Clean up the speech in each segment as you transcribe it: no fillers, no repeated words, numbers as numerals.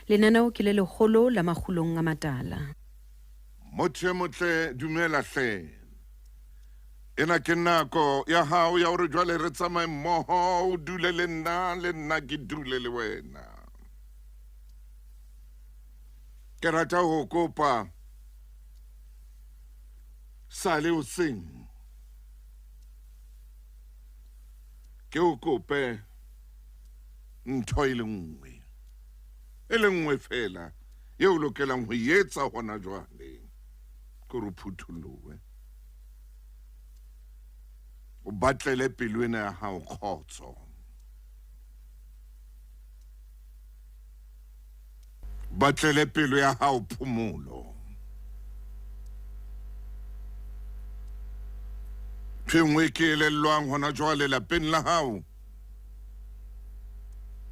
Lenaneo ke le leholo la makgulong a matala. Motho e motle, dumela hle. Ena ke nako ya hao ya hore jwale re tsamaye mmoho, o dule le nna, le nna ke dule le wena. Ke rata ho kopa sale hoseng ke o kope ntho e le nngwe e le nngwe fela eo o lokelang ho e etsa hona jwale ke hore o phutholohe o batlele pelo ena ya hao kgotso batlele pelo ya hao phomolo ntho e nngwe ke elellwang hona jwale lapeng la hao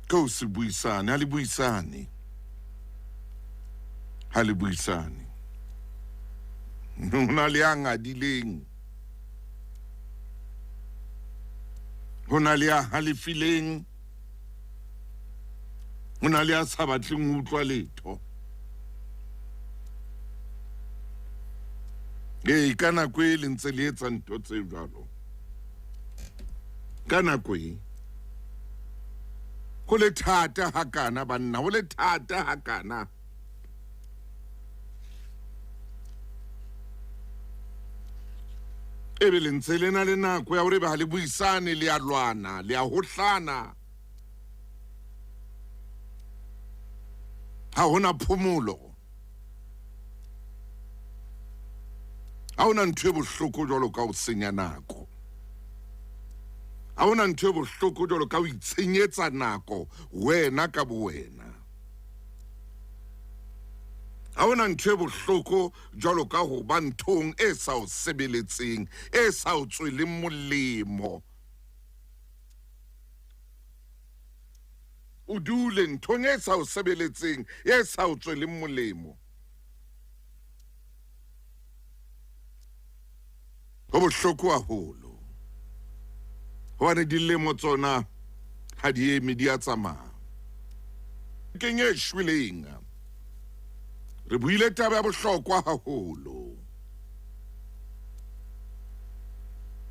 ke ho se buisane ha le buisane ha le buisane ho na le ya ngadileng ho na le ya halefileng ho na le ya sa batleng ho utlwa letho ee ka nako e le ntse le etsa ntho tse jwalo ka nako e ho le thata hakana banna ho le thata hakana ebe le ntse le na le nako ya hore ebe ha le buisane le a lwana le a hohlana ha hona phomolo ha hona ntho e bohloko jwalo ka ho senya nako ha hona ntho e bohloko jwalo ka ho itshenyetsa nako wena ka bowena ha hona ntho e bohloko jwalo ka ho ba nthong e sa o sebeletseng e sa o tsweleng molemo o dule nthong e sa o sebeletseng e sa o tsweleng molemo ho bohloko haholo hobane dilemo tsona ha di eme di a tsamaya keng e shweleng re buile taba ya bohlokwa haholo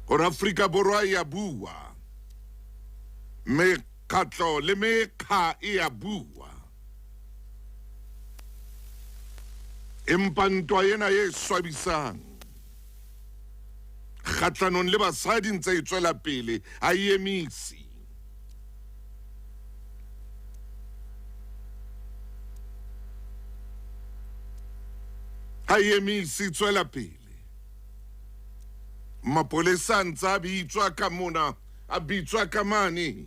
gore Afrika Borwa e a bua mekgatlo le mekga e a bua empa ntwa ena e swabisang kgatlanong le basadi ntse e tswela pele ha e emise ha e emise e tswela pele mapolesa a ntse a bitswa ka mona a bitswa ka mane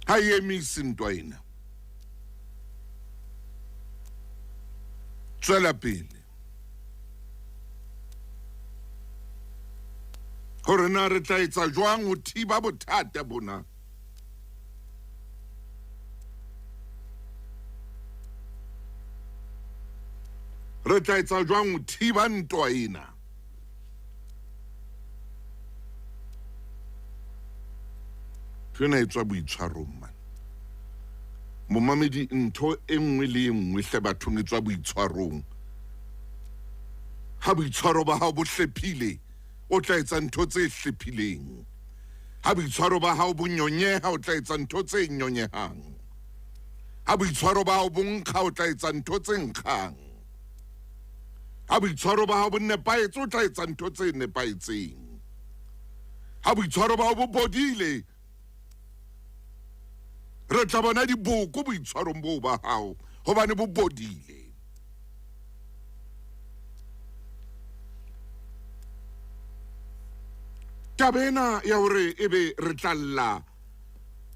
ha e emise ntwa ena tswela pele hore na re tla etsa jwang ho thiba bothata bona re tla etsa jwang ho thiba ntwa ena ntho ena e tswa boitshwarong man momamedi ntho e nngwe le e nngwe hle bathong e tswa boitshwarong ha boitshwaro ba hao bo hlephile o tla etsa ntho tse hlephileng ha boitshwaro ba hao bo nyonyeha o tla etsa ntho tse nyonyehang ha boitshwaro ba hao bo nkga o tla etsa ntho tse nkgang ha boitshwaro ba hao bo nepahetse o tla etsa ntho tse nepahetseng ha boitshwaro ba hao bo bodile re tla bona diboko boitshwarong boo ba hao hobane bo bodile taba ena ya hore ebe re tla lla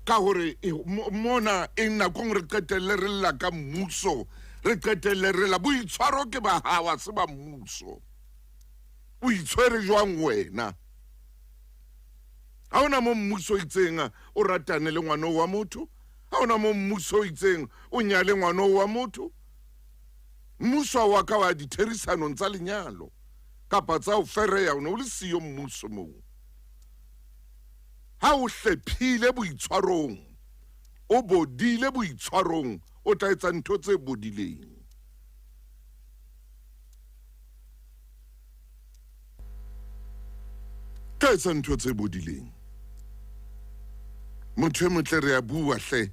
ka hore e, mona e nakong re qetelle re lla ka mmuso re qetelle re la boitshwaro ke ba hao ha se ba mmuso o itshwere jwang wena ha ona mo mmuso itseng o ratane le ngwana wa motho ha ona mo mmuso itseng o nyale ngwana wa motho mmuso wa ka wa ditherisanong tsa lenyalo kapa tsa ho fereya o ne o le siyo mmuso moo ha o hlephile boitshwarong O bodile boitshwarong, o tla etsa ntho tse bodileng. Tla etsa ntho tse bodileng. Motho e motle re a bua hle.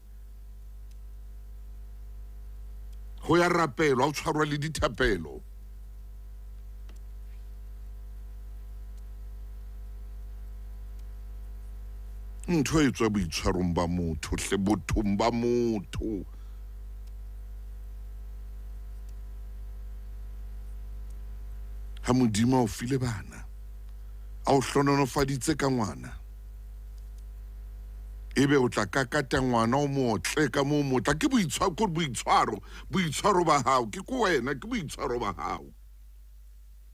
Ho ya rapelwa, ho tshwarwa le dithapelo. Ntho e tswa boitshwarong ba motho hle, bothong ba motho. Ha Modimo a o file bana, a o hlohonolofaditse ka ngwana, ebe o tla kakata ngwana o motle ka moo motla. Ke boitshwaro, boitshwaro ba hao. Ke ko wena, ke boitshwaro ba hao.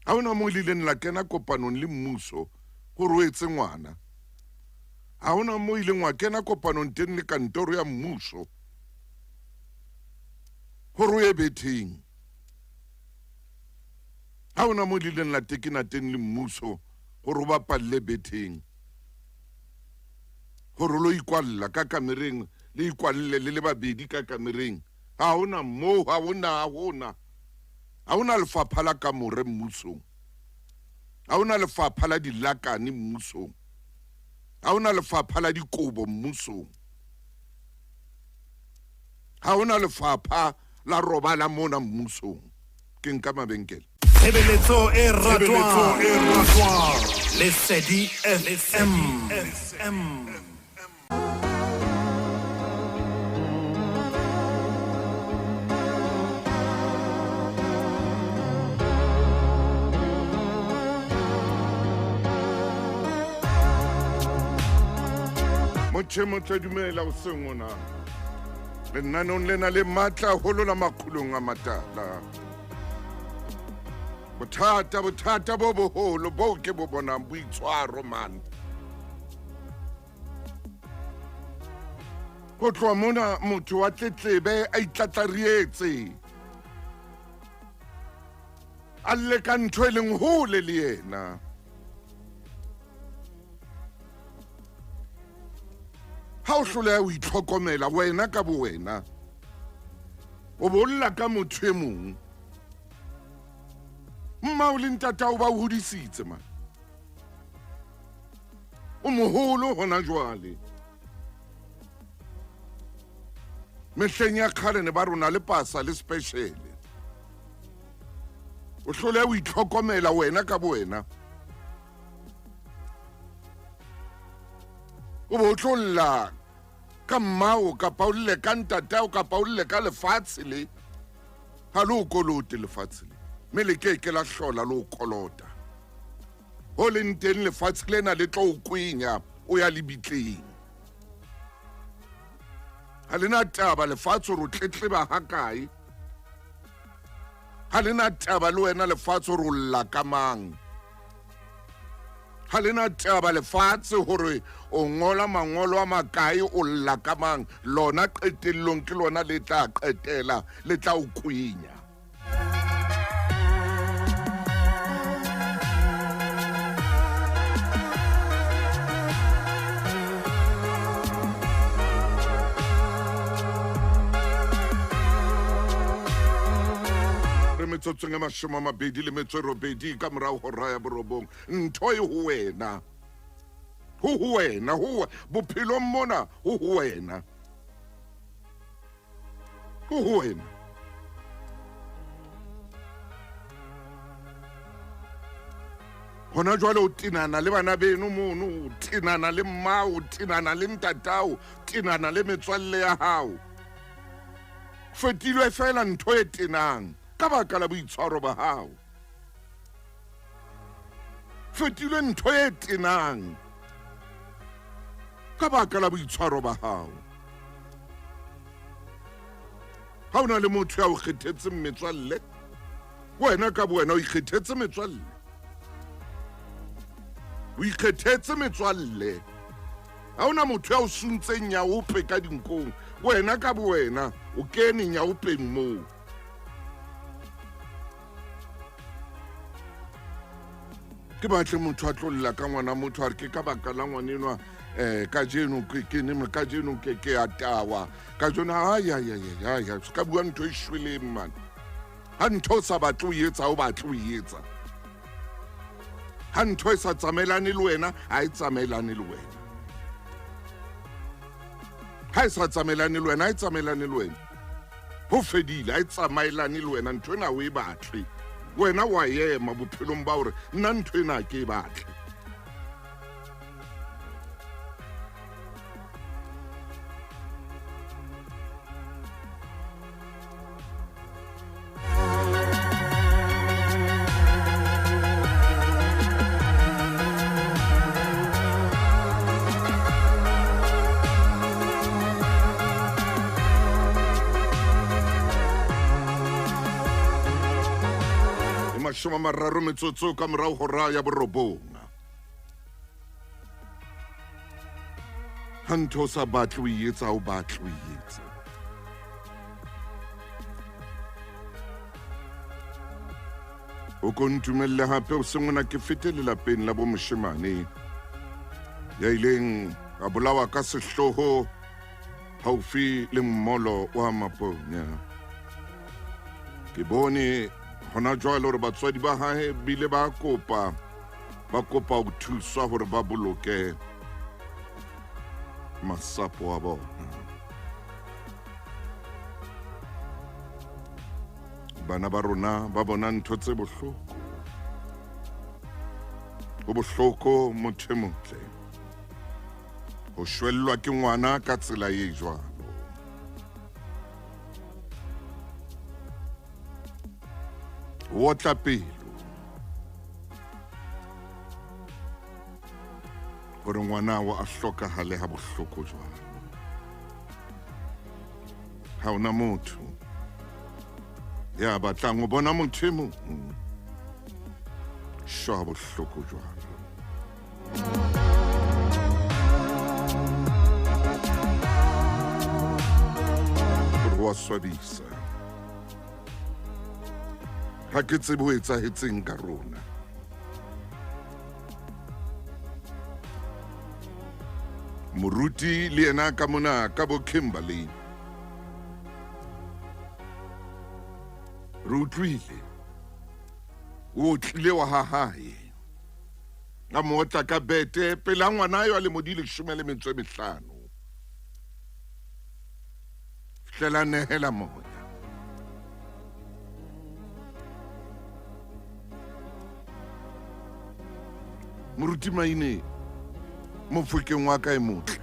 Ha hona moo le ileng la kena kopanong le mmuso hore o etse ngwana. Ha hona moo ileng wa kena kopanong teng le kantoro ya mmuso hore o ye betheng. Ha hona moo le ileng la tekena teng le mmuso hore o bapalle betheng, hore lo ikwalla ka kamereng, le ikwalle le le babedi ka kamereng. Ha hona moo, ha hona, ha hona. Ha hona lefapha la kamore mmusong. Ha hona lefapha la dilakane mmusong. Ha hona lefapha la dikobo mmusong. Ha hona lefapha la robala mona mmusong. Ke nka mabenkele. Tshebeletso e ratwang. Lesedi FM. Motho e motle dumela o seng ona. Lenaneong lena le matla haholo la makgulong a matala. Bothata, bothata bo boholo boo ke bo bonang boitshwaro man. Ho tloha mona motho wa tletlebe a itlatlarietse. A lle ka ntho e leng hole le yena. Ha o hloleha ho itlhokomela wena ka bo wena, o bo lla ka motho e mong. Mmao le ntatao ba o hodisitse man. O moholo hona jwale. Mehleng ya kgale ne ba rona le pasa le special. O hloleha ho itlhokomela wena ka bo wena. O bo tlo lla ka mmao kapa o lle ka ntatao kapa o lle ka lefatshe le. Ha le o kolote lefatshe le, mme le ke ke la hlola le o kolota. Ho leng teng lefatshe lena le tlo o kwenya o ya lebitleng. Ha le na taba lefatshe hore o tletleba hakae. Ha le na taba le wena lefatshe hore o lla ka mang. Ha le na taba lefatshe hore o ngola mangolo a makae o lla ka mang. Lona qetellong ke lona le tla qetela, le tla o kwenya. Re metsotsong e 28 ka morao hora ya borobong. Ntho e ho wena. Ho ho wena, ho bophelong mona ho ho wena. Ho ho wena. Hona jwale o tenana le bana beno mono, o tenana le mmao, o tenana le ntatao, o tenana le metswalle ya hao. Fetilwe fela ntho e tenang ka baka la boitshwaro ba hao. Fetilwe ntho e tenang ka baka la boitshwaro ba hao. Ha o na le motho ya o kgethetseng metswalle, wena ka bo wena o ikgethetse metswalle. O ikgethetse metswalle. Ha ona motho ya o suntseng nyaope ka dinkong, wena ka bo wena o kene nyaopeng moo. Ke batle motho a tlo lla ka ngwana motho a re ke ka baka la ngwanenwa, Kajeno ke ne kajeno ke a tawa. Kajeno ay ay ay ay ka bua ntho e shweleng man. Ha ntho sa batle o etsa o batle o etsa. Ha ntho e sa tsamaelane le wena, ha e tsamaelane le wena. Ha e sa tsamaelane le wena, ha e tsamaelane le wena. Ho fedile, ha e tsamaelane le wena, ntho ena o e batle. Wena wa ema bophelong ba hore nna ntho ena ke e batle. Shoma mararo metsotso ka morao hora ya borobong. Ha ntho sa batle o etsa o batle o etsa. O ko ntumelle hape o sengona ke fete lelapeng la bo moshemane ya ileng a bolawa ka sehloho haufi le mmolo wa Maponya. Ke bone hona jwale hore batswadi ba hae bile ba kopa ho thuswa hore ba boloke masapo a bona. Bana ba rona ba bona ntho tse bohloko. Ho bohloko motho e motle ho shwellwa ke ngwana ka tsela e jwalo. Otla pelo hore ngwana wa a hlokahale ha bohloko jwalo. Ha ona motho ya batlang ho bona motho e mong shwa bohloko jwalo. Hore wa swabisa. Ha ke tsebe ho etsahetseng ka rona. Moruti le yena ka mona ka bo Kimberley. Re utlwile. O tlile wa ha hae. A mo otla ka bete pela ngwana yo a le modi 15. Fihlela nehela moya. Moruti Maine mofokeng wa ka e motle.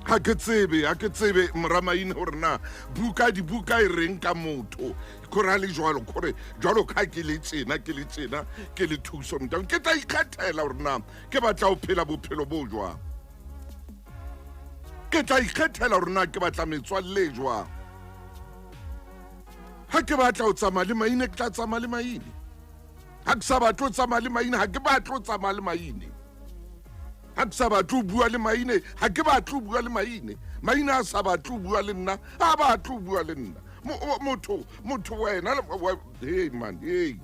Ha ke tsebe mora Maine hore na buka dibuka e reng ka motho. Khore ha le jwalo khore jwalo ka ke le tsena ke le thuso mntang. Ke tla ikgethela hore na ke batla ho phela bophelo bo jwang. Ke tla ikgethela hore na ke batla metswalle jwang. Ha ke batla ho tsamaya le Maine, ke tla tsamaya le Maine. Ha ke sa batle ho tsamaya le Maine, ha ke batle ho tsamaya le Maine. Ha ke sa batle ho bua le Maine, ha ke batle ho bua le Maine. Maine a sa batle ho bua le nna, ha batle ho bua le nna. Motho wena, hey man, hey.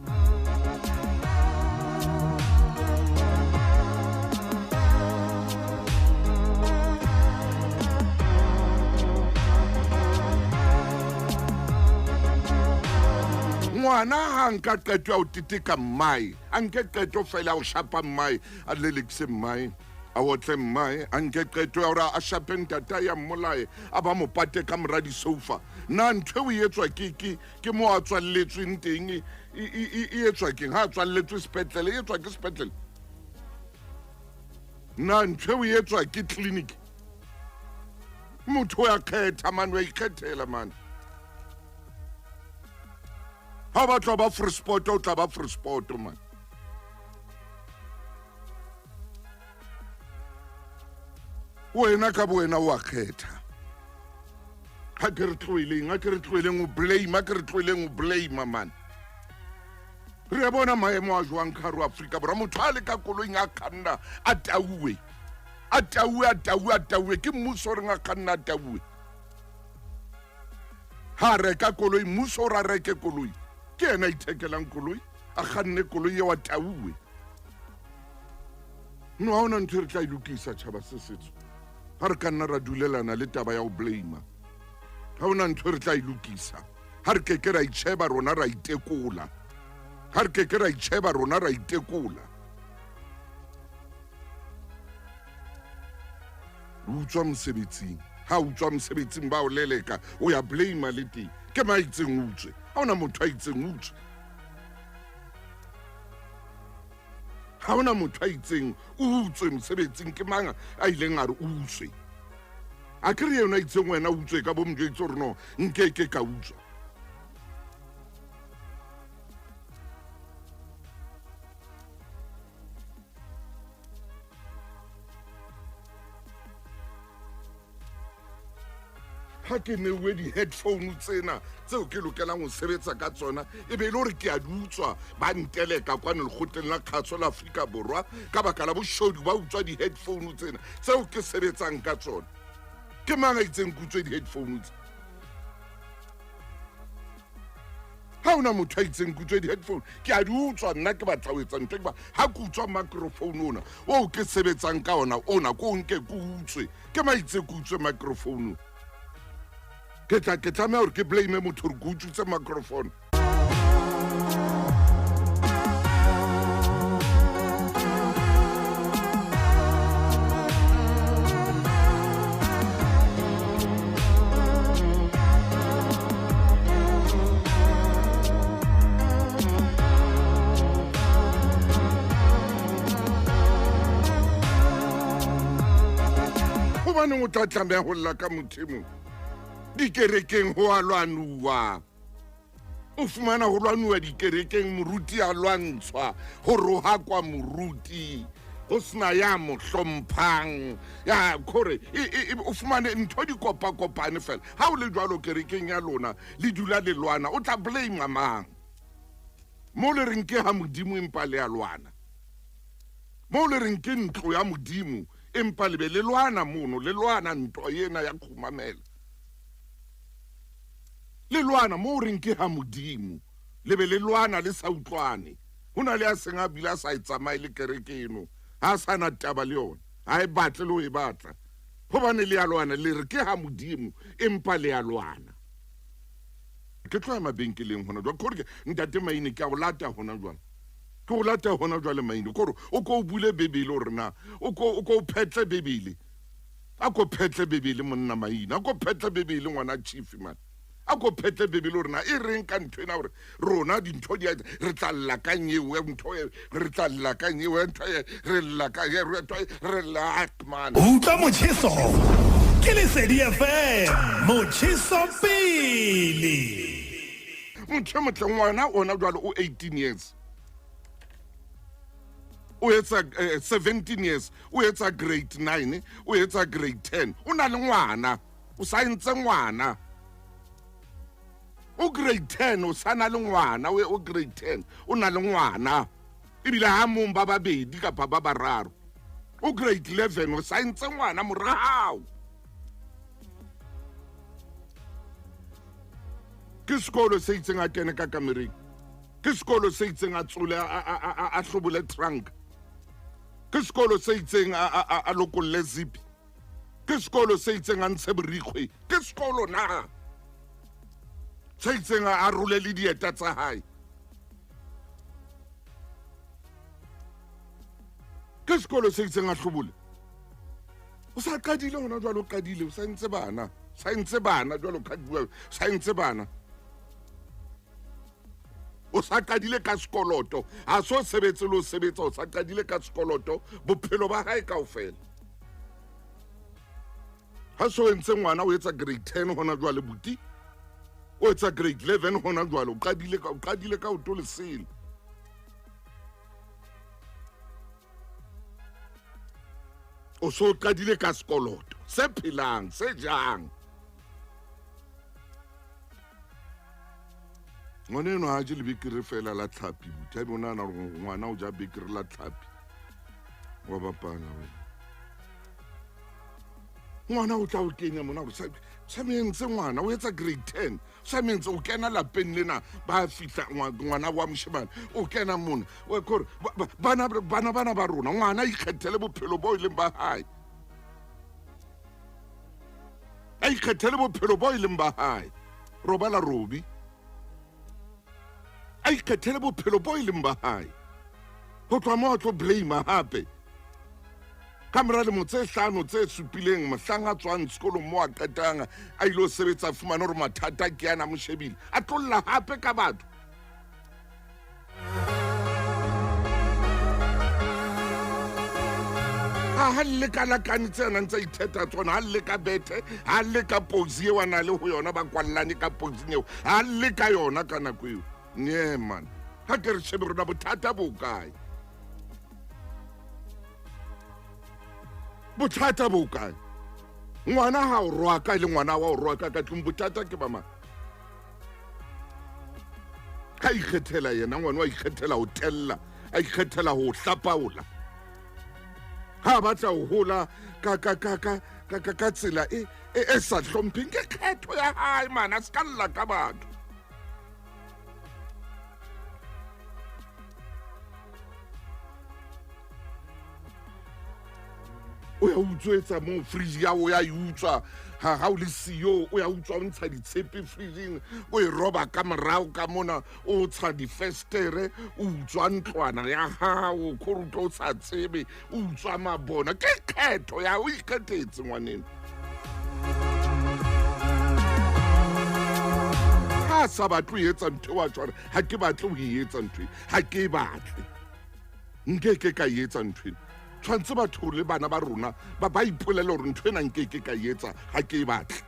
Ngwana ha nka qeto ya ho teteka mmae, a nke qeto fela ho shapa mmae, a lelekise mmae, a otle mmae, a nke qeto ya hore a shape ntata ya mmolae, a ba mo pate ka mora disoufa. Na ntho eo e etswa ke mo a tswalletsweng teng, e etswa keng? Ha a tswalletswe sepetlele, e etswa ke sepetlele. Na ntho eo e etswa ke clinic. Motho ya kgetha man, wa ikgethela man. Ha batla ba free sport, o tla ba free sport man. Wena ka wena wa kgetha. Ha ke re tlohileng o blame, ha ke re tlohileng o blame man. Re bona maemo a jwang ka hare Afrika Borwa, motho a le ka koloing a kganna a tauwe. A tauwe ke mmuso re nga kganna a tauwe. Ha reka koloi, mmuso ra reke koloi. Ke yena a ithekelang koloi, a kganne koloi eo a tauwe. No ha hona ntho e re tla e lokisa tjhaba se setso. Ha re ka nna ra dulelana le taba ya ho blame. Ha hona ntho e re tla e lokisa. Ha re keke ra itjheba rona ra itekola. Ha re keke ra itjheba rona ra itekola. O utswa mosebetsing. Ha utswa mosebetsing ba o leleka, o ya blame le teng. Ke mang a itseng o utswe? Ha hona motho a itseng o utswe. Ha hona motho a itseng o utswe mosebetsing, ke mang a ileng a re o utswe? A ke re yena a itseng wena o utswe ka bo mojwetse hore no nke ke ka utswa. Ha ke neuwe di-headphone tsena tseo ke lokelang ho sebetsa ka tsona, e be e le hore ke a di utswa, ba nteleka kwano lekgotleng la kgaso la Afrika Borwa ka baka la boshodu, ba utswa di-headphone tsena tseo ke sebetsang ka tsona. Ke mang a itseng ke utswe di-headphone tse? Ha hona motho a itseng ke utswe di-headphone, ke a di utswa nna, ke batla ho etsa ntho ke ba ha ke utswa microphone ona oo ke sebetsang ka ona ona, ko nke ke utswe, ke mang a itseng ke utswe microphone? Ke tla ke tlameha hore ke blame motho hore ke utswitse microphone? Hobaneng o tla tlameha ho lla ka motho e mong? Dikerekeng ho a lwanuwa, o fumana ho lwanuwa dikerekeng, moruti a lwantshwa, ho rohakwa moruti, ho sena ya mo hlomphang, ya kore o fumane ntho di kopakopane fela. Ha o le jwalo kerekeng ya lona le dula le lwana, o tla blame mang? Mo le reng ke ha Modimo empa le a lwana, mo le reng ke ntlo ya Modimo empa le be le lwana mono, le lwana ntwa ena ya kgumamela, le lwana mo reng ke ha Modimo, le be le lwana le sa utlwane. Ho na le a seng a bile a sa e tsamaye le kereke eno, ha sa na taba le yona, ha e batle le ho e batla, hobane le a lwana. Le re ke ha Modimo empa le a lwana. Ke tloya mabenkeleng hona jwale, kore ntate Maine, ke a o lata hona jwale, ke o lata hona jwale Maine, kore o ko o bule Bebele hore na o ko o phetle Bebele, a ko phetle Bebele monna Maine, a ko phetle Bebele ngwana chief man, a ko phetle Bebele hore na e reng ka ntho ena, hore rona dintho di re tla lla ka nyeo ya ntho e, re tla lla ka nyeo ya ntho e, re lla ka ye, re ntho e, re lla man. Utlwa motjheso ke Lesedi FM, motjheso pele. Motho e motle ngwana ona jwale o 18 years, o etsa 17 years, o etsa grade 9, o etsa grade 10, o na le ngwana, o sa entse ngwana o grade 10, o sa na le ngwana o grade 10, o na le ngwana ebile ha mong ba babedi kapa ba bararo, o grade 11, o sa entse ngwana morao. Ke sekolo se itseng a kene ka kamereng, ke sekolo se itseng a tsole a hlobole trunk, ke sekolo se itseng a lokolle zip, ke sekolo se itseng a ntshe borikgwe, ke sekolo na se itseng a role le dieta tsa hae, ke sekolo se itseng a hlobole. O sa qadile hona jwale, o qadile, o sa ntse bana, sa ntse bana jwalo ka bua, sa ntse bana, o sa qadile ka sekoloto, ha so sebetse le o sebetsa, o sa qadile ka sekoloto bophelo ba hae kaofela. Ha so entse ngwana o etsa grade 10 hona jwale, buti o etsa grade 11 hona jwale, o qadile ka, o qadile ka oto lesele. O so qadile ka sekoloto se phelang se jang. Ngwana eno ha je lebekere fela la tlhapi, buti, ha ebe o nahana hore ngwana o ja bekere la tlhapi, wa bapala wena. Ngwana o tla o kenya mona hore Sa mentse ngwana o etsa grade 10, sa mentse o kena lapeng lena, ba fihla ngwana wa moshemane o kena mona, o kore bana bana bana ba rona, ngwana a ikgethele bophelo bo e leng ba hae, a ikgethele bophelo bo e leng ba hae, robala robi, a ikgethele bophelo bo e leng ba hae. Ho tloha moo a tlo blame hape ka mora lemo tse 5 tse supileng, mohlang a tswang sekolong mo a qetang a ilo sebetsa, fumane hore mathata ke ana mo shebile, a tlolla hape ka batho. Ha le ka lakane tse nang tsa itheta tsona, ha le ka bethe, ha le ka pozi eo a na le ho yona, ba kwallane ka pozing eo, ha le ka yona ka nako eo. Nee man, ha ke re shebe rona bothata bo kae? Bothata bo kae? Ngwana ha o roaka le ngwana wa o roaka ka tlung, bothata ke ba mang? Ha ikgethela yena ngwana, wa ikgethela ho tella, a ikgethela ho hlapaola. Ha batla ho hola ka ka ka ka ka ka ka tsela e e sa hlompheng, ke kgetho ya hae man, a ska lla ka batho. O ya utswetsa mo fridge ya o ya e utswa, ha o le siyo o ya utswa, o ntsha ditshepe fridging, o e roba ka morao ka mona, o tsha difestere, o utswa ntlwana ya hao, kore o sa tsebe, o utswa mabona. Ke kgetho ya o ikgethetse ngwaneno. Ha sa batle ho etsa ntho wa tshwara, ha ke batle ho e etsa ntho, ha ke batle, nke ke ka e etsa ntho ena. Tshwanetse batho le bana ba rona ba ba ipolele hore ntho ena nke ke ka e etsa, ha ke e batle.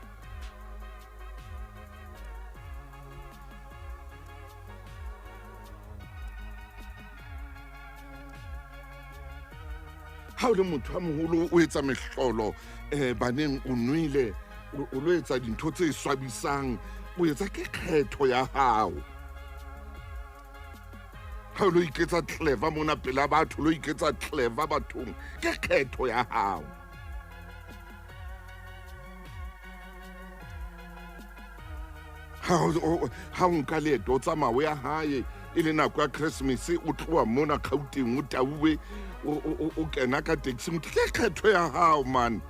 Ha o le motho a moholo o etsa mehlolo, baneng o nwele, o lo etsa dintho tse swabisang, o etsa ke kgetho ya hao. Ha o lo iketsa clever mona pela batho, lo iketsa clever bathong, ke kgetho ya hao. Ha o nka leeto o tsamaya o ya hae, e le nako ya Christmas, o tloha mona Gauteng o tauwe, o kena ka taxi, ke kgetho ya hao man.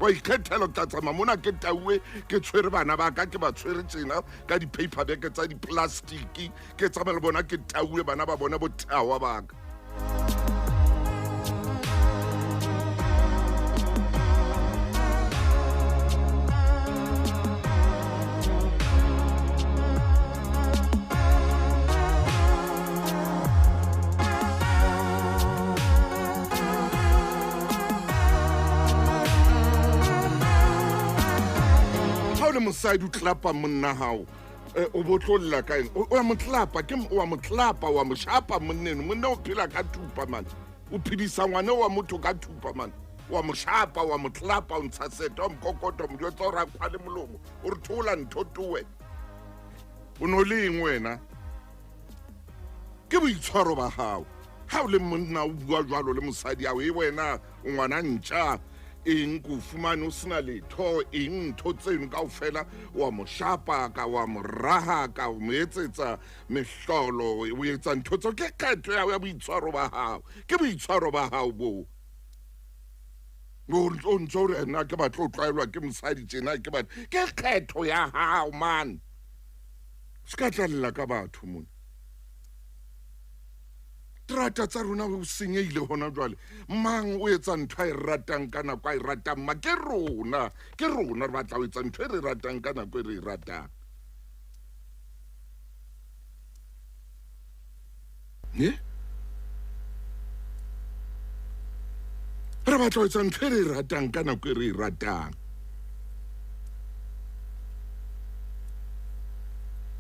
Wa ikgethela, o tla tsamaya mona ke tauwe, ke tshwere bana ba ka, ke ba tshwere tjena ka di-paper bag tsa di-plastic, ke tsamaya le bona ke tauwe, bana ba bona botawa ba ka. Ha o le mosadi o tlapa monna hao, o botlolla ka eng? O a mo tlapa, ke o a mo tlapa, o a mo shapa monneno, monna o phela ka thupa man, o phedisa ngwana wa motho ka thupa man, o a mo shapa, o a mo tlapa, o ntsha seta, o mokokotwa, mo jwetsa hore a kwale molomo, o re thola ntho towe. O no le eng wena? Ke boitshwaro ba hao. Ha o le monna o bua jwalo le mosadi hao, e wena o ngwana ntja, eng ko fumane o sena letho, eng ntho tseno kaofela, wa mo shapa ka, wa mo raha ka, o mo etsetsa mehlolo, o etsa ntho tseo, ke kgetho ya boitshwaro ba hao, ke boitshwaro ba hao bo. O ntso re nna ke batla ho tlwaelwa ke mosadi tjena, ke batla, ke kgetho ya hao man. Se ka tlalla ka batho mona. Terata tsa rona o senyehile hona jwale. Mang o etsa ntho a e ratang ka nako a e ratang? Ma ke rona, ke rona re batla ho etsa ntho e re ratang ka nako e re e ratang. Ne? Re batla ho etsa ntho e re e ratang ka nako e re e ratang.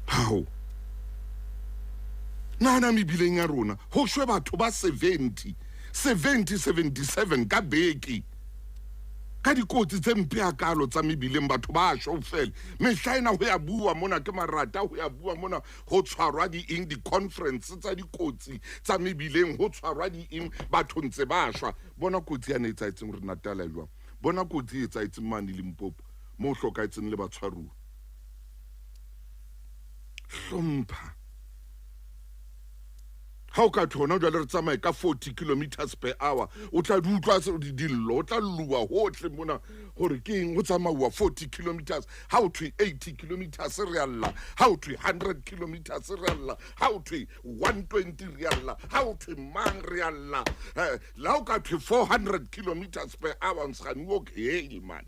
Hao. Nahana mebileng ya rona ho shwe batho ba 70, 70, 77 ka beke. Ka dikotsi tse mpe hakalo tsa mebileng batho ba shwa fela. Mehla ena ho ya bua mona ke marata, ho ya bua mona ho tshwarwa di eng, di-conference tsa dikotsi tsa mebileng, ho tshwarwa di eng, batho ntse ba shwa. Bona kotsi ya ne etsahetseng re Natala jwang? Bona kotsi e etsahetseng mane Limpopo. Mo hlokahetseng le batshwaruwa. Hlompha. Ha o ka thwe hona jwale re tsamaye ka 40 kilometers per hour, o tla di utlwa dillo, o tla lluwa hohle mona gore ke eng go tsamauwa 40 kilometers. Ha o thwe 80 kilometers re a lla, ha o thwe 100 kilometers re a lla, ha o thwe 120 re a lla, ha o thwe mang re a lla. La o ka thwe 400 kilometers per hour, nsgane o okay man.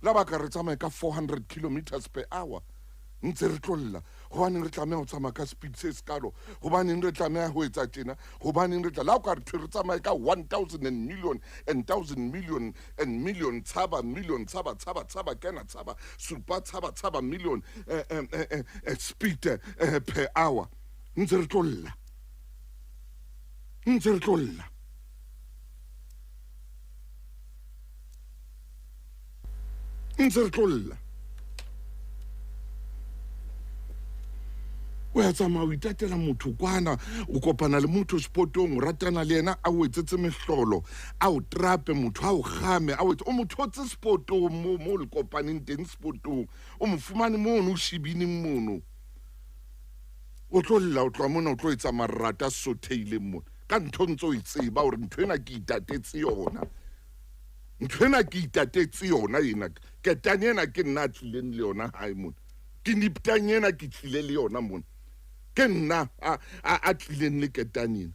La ba ka re tsamaye ka 400 kilometers per hour, ntse re tlolla. Gobaneng re tlameha ho tsamaya ka speed se sekalo? Gobaneng re tlameha ho etsa tjena? Gobaneng re tla la o ka re thwe re tsamaye ka 1000 and million and thousand million and million, tshaba million, tshaba tshaba tshaba kena tshaba supa tshaba tshaba million speed per hour, ntse re tlolla, ntse re tlolla. Ntse re tlolla. O ya tsamaya o itatela motho kwana, o kopana le motho spotong, o ratana le yena, a o etsetse mehlolo, a o trape motho, a o kgame, a o etse, o mo thotse spotong mo mo le kopaneng teng spotong, o mo fumane mono, o shebineng mono. O tlo lla, o tloha mona, o tlo etsa marata a sotheileng mona. Ka ntho ntse o e tseba hore ntho ena ke itatetse yona. Ntho ena ke itatetse yona ena. Ketane ena ke nna a tlileng le yona hae mona. Ke niptang ena ke tlile le yona mona. Ke nna a tlileng le ketane ena.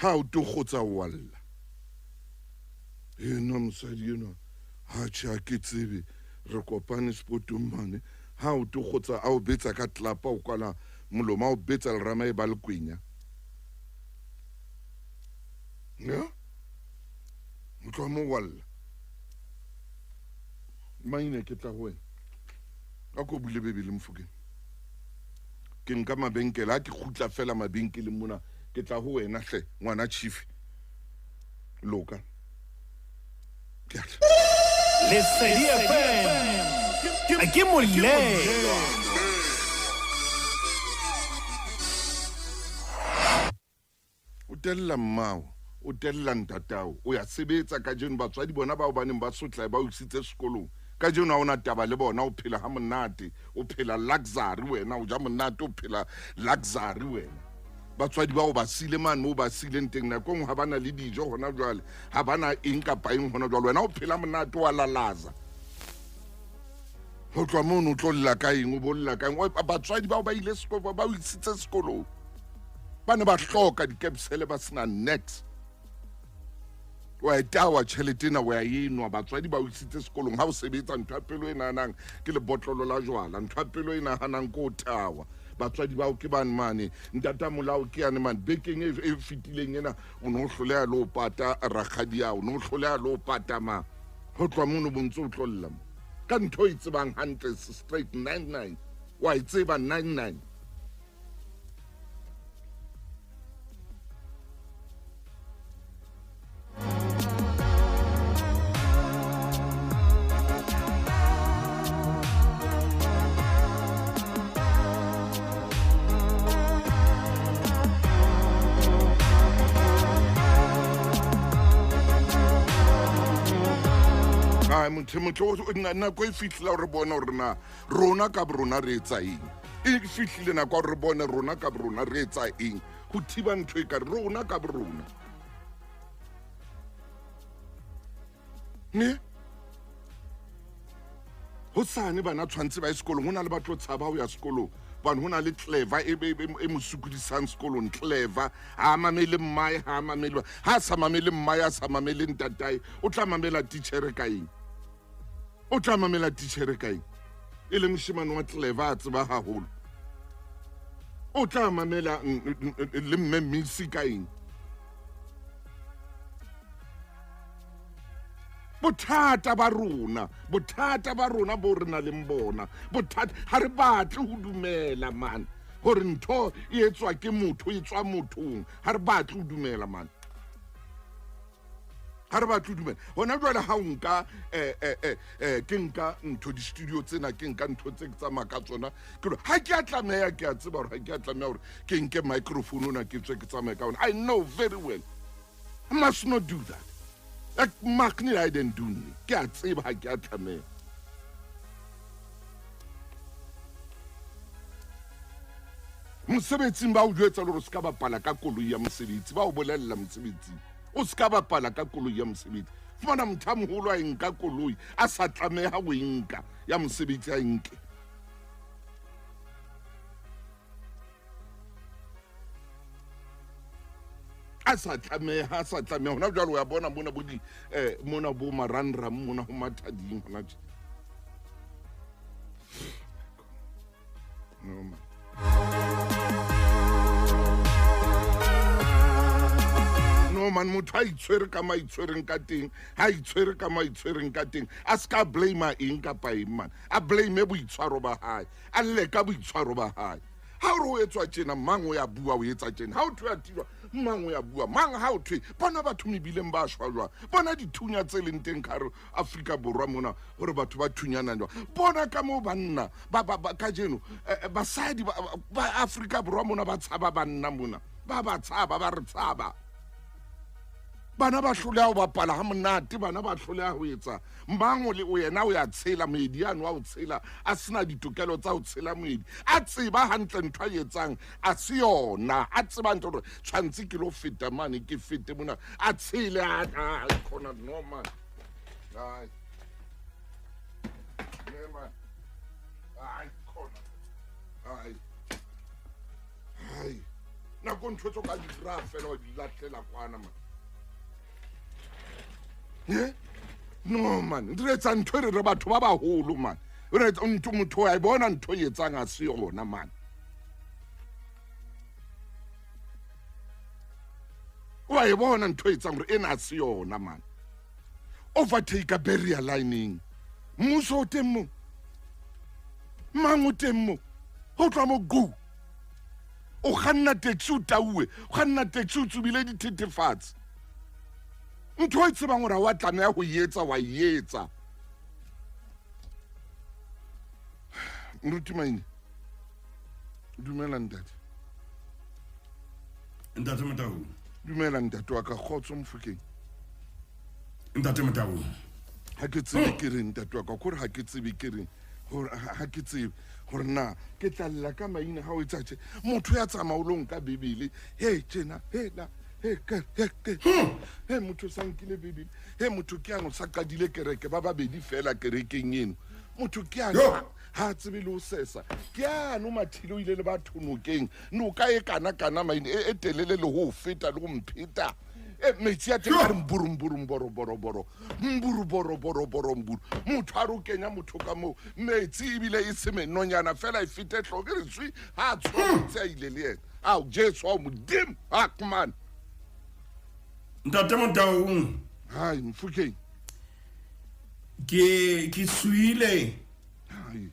Ha o to kgotsa wa lla. Ena mosadi enwa, ha tjhe ha ke tsebe, re kopane spotong mane. Ha o to kgotsa a o betsa ka tlapa, o kwala molomo, a o betsa lerama e ba le kwenya. Ya? O tloha moo wa lla. Maine ke tla ho wena. A ko bule Bebele Mofokeng. Ke nka mabenkele, ha ke kgutla fela mabenkeleng mona, ke tla ho wena hle, ngwana chief. Loka. Ke a tla. Lesedi FM ke molelwa. O tella mmao, o tella ntatao, o ya sebetsa kajeno. Batswadi bona bao ba neng ba sotla ba o isitse sekolong, kajeno ha ona taba le bona, o phela ha monate, o phela luxury wena, o ja monate, o phela luxury wena. Batswadi bao ba sile mane moo ba sileng teng, nako e nngwe ha ba na le dijo hona jwale, ha ba na eng kapa eng hona jwale, wena o phela monate, wa lalaza. Ho tloha mono o tlo lla ka eng, o bo lla ka eng? Batswadi bao ba ile sekolo, ba o isitse sekolong, ba ne ba hloka dikepsele, ba sena niks. Wa e tawa tjhelete ena, wa e nwa. Batswadi ba o isitse sekolong, ha o sebetsa ntho ya pelo e nahanang ke lebotlolo la jwala, ntho ya pelo e nahanang ke o tawa. Batswadi bao ke bane mane, ntata molao ke yane mane. Bekeng e fetileng ena o ne o hloleha le ho pata rakgadi ao, o ne o hloleha le ho pata ma. Ho tloha mono bo ntse o tlo lla mo. Ka ntho e tsebang hantle straight 99, wa e tseba 99. Motho nako e fihlile hore re bone hore na rona ka borona re etsa eng. E fihlile nako hore re bone rona ka borona re etsa eng. Ho thiba ntho e ka rona ka borona. Ne? Hosane bana tshwantse ba ye sekolong, ho na le ba tlo tshaba ho ya sekolong. Hobane ho na le clever e e mo sokodisang sekolong, clever. Ha a mamele mmae, ha a mamele, ha a sa mamele mmae, a sa mamele ntatae, o tla mamela titjhere ka eng? O tla mamela titjhere ka eng? E le moshemane wa clever, a tseba haholo. O tla mamela le mme Misi ka eng? Bothata ba rona, bothata ba rona bo re nang le bona, bothata ha re batle ho dumela man hore ntho e etswa ke motho, e tswa mothong. Ha re batle ho dumela man, ha re batle ho dumela. Hona jwale ha o nka ke nka ntho di-studio tsena, ke nka ntho tse ke tsamaya ka tsona, ke re ha ke a tlameha, ke a tseba hore ha ke a tlameha hore ke nke microphone ona ke tswe ke tsamaye ka ona. I know very well I must not do that. Ek mag nie daai ding doen nie. Ke a tseba ha ke a tlameha. Mosebetsing ba o jwetsa le hore o se ka bapala ka koloi ya mosebetsi, ba o bolella mosebetsing. O se ka bapala ka koloi ya mosebetsi. Fumana motho a moholo a e nka koloi, a sa tlameha ho e nka ya mosebetsi a e nke. A sa tlameha, a sa tlameha. Hona jwale o ya bona mona bo di, eh, mona bo marangrang mona ho mathading hona tje. No man. No man, motho a itshwere ka ma itshwereng ka teng, ha itshwere ka ma itshwereng ka teng, a ska blame eng kapa eng man. A blame boitshwaro ba hae, a lle ka boitshwaro ba hae. Ha o re o etswa tjena, mang o ya bua o etsa tjena. Ha o thwe a tilwa, mang o ya bua. Mang ha o thwe, bona batho mebileng ba shwa jwang. Bona dithunya tse leng teng ka hare Afrika Borwa mona, hore batho ba thunyana jwang. Bona ka moo banna ba, ba, ba, kajeno, basadi ba, ba Afrika Borwa mona ba tshaba banna mona. Ba ba tshaba, ba re tshaba. Bana ba hloleha ho bapala ha monate, bana ba hloleha ho etsa. Mang o le o yena o ya tshela moedi yano wa ho tshela, a sena ditokelo tsa ho tshela moedi. A tseba hantle ntho a etsang, a se yona. A tseba hantle hore tshwantse ke lo feta mane, ke fete mona. A tshele, a, a, a, khona, no man. Ai. Ne man. Ai, khona. Ai. Ai. Nako ntho tso ka di bra fela wa di lahlela kwana man. Eh? No man, re etsa ntho re re batho ba baholo man. Re etsa ntho motho a e bona ntho e etsang a se yona man. O a e bona ntho e etsang hore ena a se yona man. Overtake barrier lining. Mmuso o teng mo. Mang o teng mo. Ho tloha mo go. O kganna taxi o tauwe, o kganna taxi o tsubile dithethefatsi. Ntho e tsebang hore ha wa tlameha ho e etsa, wa e etsa. Moruti Maine, dumela ntate. Ntate Motau. Dumela ntate wa ka, kgotso Mofokeng. Ntate Motau. Ha ke tsebe ke reng ntate wa ka, kore ha ke tsebe ke reng. Hore ha ke tsebe hore na ke tla lla ka maina ha o etsa tje. Motho ya tsamaya o lo nka Bibele, he tjena, he la, he ke, he ke. He motho sa nkile Bibele, he motho ke ano sa qadile kereke, ba babedi fela kerekeng eno. Motho ke ano ha tsebe le ho sesa. Ke ano mathile o ile le batho nokeng. Noka e kana kana maine e telele le ho feta le ho mpheta. E metsi a teng a re mburu mburu mboro boro boro. Mburu boro boro boro mburu. Motho a re o kenya motho ka moo metsi ebile e se menonyana fela e fete hlooho. Ke re tswi ha tswa metsi a ile le yena. Ao Jesu ao Modimo a man. Ntate Motaung. Hai Mofokeng. Ke ke suile. Hai.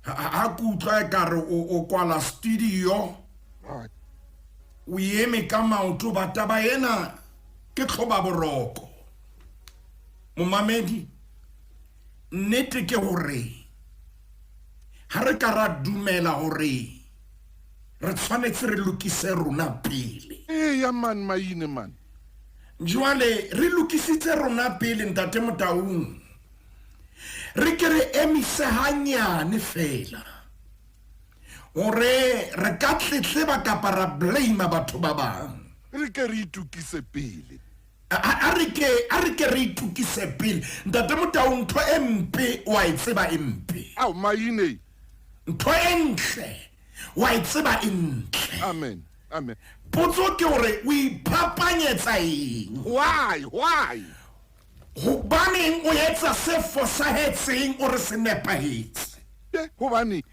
Ha ke utlwa ekare o kwala studio. Hai. O eme ka maoto ba taba ena ke tlhoba boroko. Momamedi, nnete ke hore ha re ka ra dumela hore re tshwanetse re lokise rona pele. Eya man, maine man. Jwale re lokisitse rona pele ntate Motaung. Re ke re emise hanyane fela. Hore re ka tletleba kapa ra blame batho ba bang. Re ke re itokise pele. A re ke, a re ke re itokise pele. Ntate Motaung, ntho e mpe wa e tseba e mpe. Ao, maine. Ntho e ntle wa e tseba e ntle. Amen. Amen. Potso ke hore o iphapanyetsa eng? Why? Why? Hobaneng o etsa se fosahetseng o re se nepahetse? Hobaneng?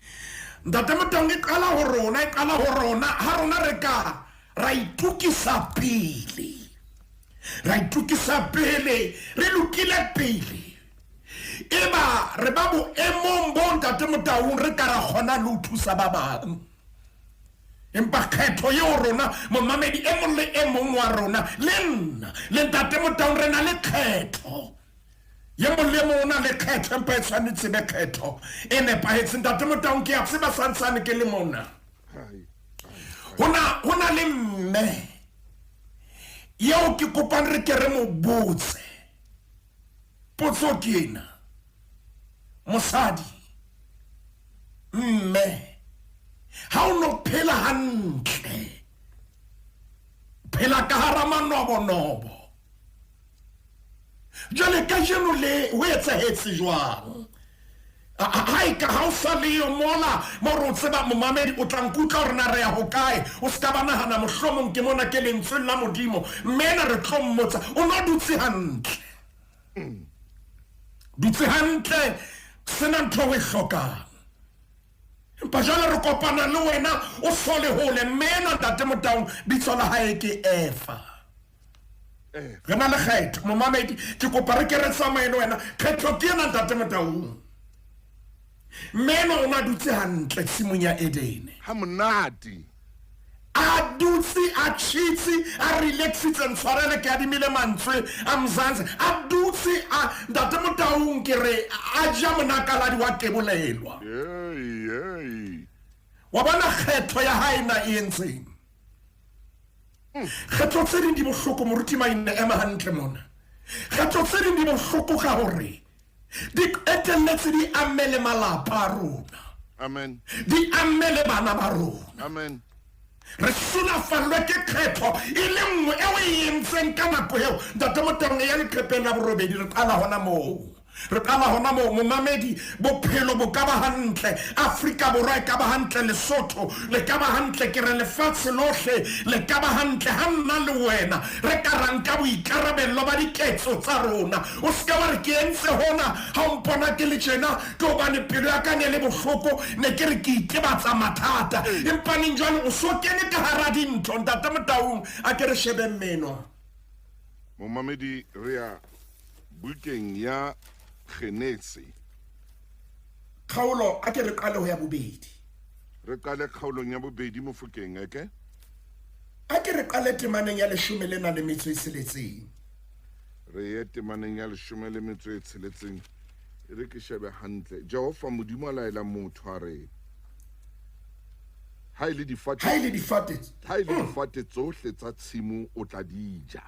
Ntate Motaung, e qala ho rona, e qala ho rona. Ha rona re ka ra itokisa pele. Ra itokisa pele, re lokile pele. Eba re ba boemong bo Ntate Motaung re ka ra kgona le ho thusa ba bang. Empa kgetho eo rona, momamedi e mong le e mong wa rona, le nna, le Ntate Motaung re na le kgetho. Ye mong le mong o na le kgetho, empa e tshwanetse be kgetho e nepahetseng. Ntate Motaung, ke a tseba santsane ke le mona. Ho na le mme eo ke kopang re ke re mo botse. Potso ke ena, mosadi, mme, ha o no phela hantle, phela ka hara manobonobo, jwale kajeno le ho etsahetse jwang? Ha e ka ha o sa leyo mola mo re o tseba momamedi o tla nkutlwa gore na re ya ho kae o se ka ba nagana mohlomong ke mona ke lentsweng la modimo mme ena re tlo mmotsa o no dutse hantle dutse hantle sena ntho o e hlokang empa jwale re kopana le wena o sole hole mme ena ntate motaung bitso la hae ke efa re na le kgetho momamedi ke kopa re ke re tsamaye le wena kgetho ke ena ntate motaung mme ena o ne a dutse hantle tshimong ya edene ha monate a dutse a tšhitse a relaxitse ntshwarele ke adimile mantswe a mzansi a dutse a ntate motaung ke re a ja monakaladi wa kebolelwa wa bona kgetho ya hae na e entseng Kgetho tse ding di bohloko moruti Maine ema hantle mona. Kgetho tse ding di bohloko ka hore di qetelletse di amme le malapa a rona. Amen. Di amme le bana ba rona. Amen. Re sulafallwe ke kgetho e le nngwe eo e entseng ka nako eo. Ntate Motaung e ya leqhepeng la borobedi re qala hona moo. Re qala hona moo, momamedi, bophelo bo ka ba hantle, Afrika Borwa e ka ba hantle, Lesotho le ka ba hantle, ke re lefatshe lohle le ka ba hantle ha nna le wena re ka ra nka boikarabello ba diketso tsa rona. O se ke wa re ke entse hona, ha o mpona ke le tjena ke hobane pelo ya ka ne le bohloko, ne ke re ke itebatsa mathata. Empa neng jwale o so kene ka hara dintho, Ntate Motaung, a ke re shebeng meno. Momamedi, re ya Bukeng ya Genese. Kgaolo, a ke re qale ho ya bobedi. Re qale kgaolong ya bobedi mofokeng, eke? A ke re qale temaneng ya leshome le nang le metso e tsheletseng. Re ye temaneng ya leshome le metso e tsheletseng. E re ke shebe hantle. Jehova Modimo a laela motho a re, ha e le difate, ha e le difate, ha e le difate tsohle tsa tshimo o tla di ja.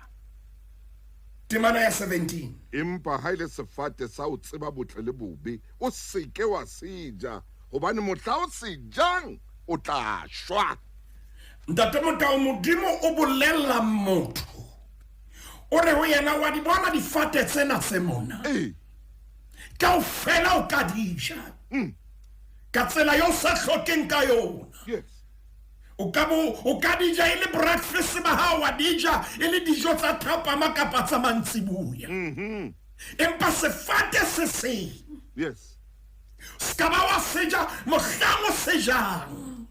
Temana ya 17. Empa ha e le sefate sa ho tseba botle le bobe, o se ke wa se ja, hobane mohla o se jang o tla shwa. Ntate Motao, Modimo o bolella motho, o re ho yena, wa di bona difate tsena tse mona? Ee. Kaofela o ka di ja. Ka tsela eo o sa hlokeng ka yona. Yes. O ka bo o ka di ja e le breakfast ba hao wa di ja e le dijo tsa thapama kapa tsa mantsiboya. Empa sefate se seng. Yes. Se ka ba wa se ja mohlang o se jang.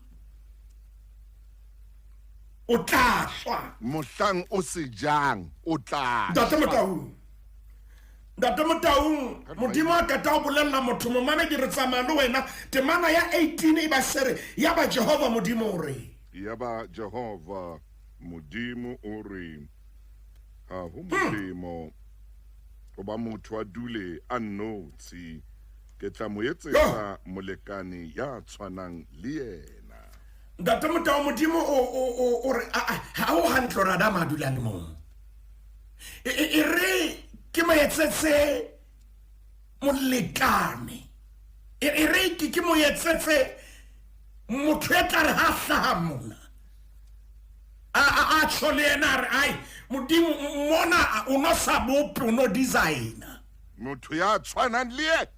O tla shwa. Mohlang o se jang o tla shwa. Ntate Motaung. Ntate Motaung, Modimo a qeta ho bolella motho, momamedi re tsamaya le wena, temana ya 18 e ba se re, Yaba Jehova Modimo o re. Yaba Jehova Modimo o re, Ha ho molemo hoba motho a dule a nnotshi, ke tla mo etsetsa molekane ya tshwanang le yena. Ntate Motaung, Modimo o re, ha ho hantle hore Adama a dule a le mong. E, e, e re ke mo etsetse molekane e, e re ke ke mo etsetse motho e tla re ha hlaha mona a a a tjho le yena a re ai modimo mona o no sa bope o no designer motho ya tshwanang le yena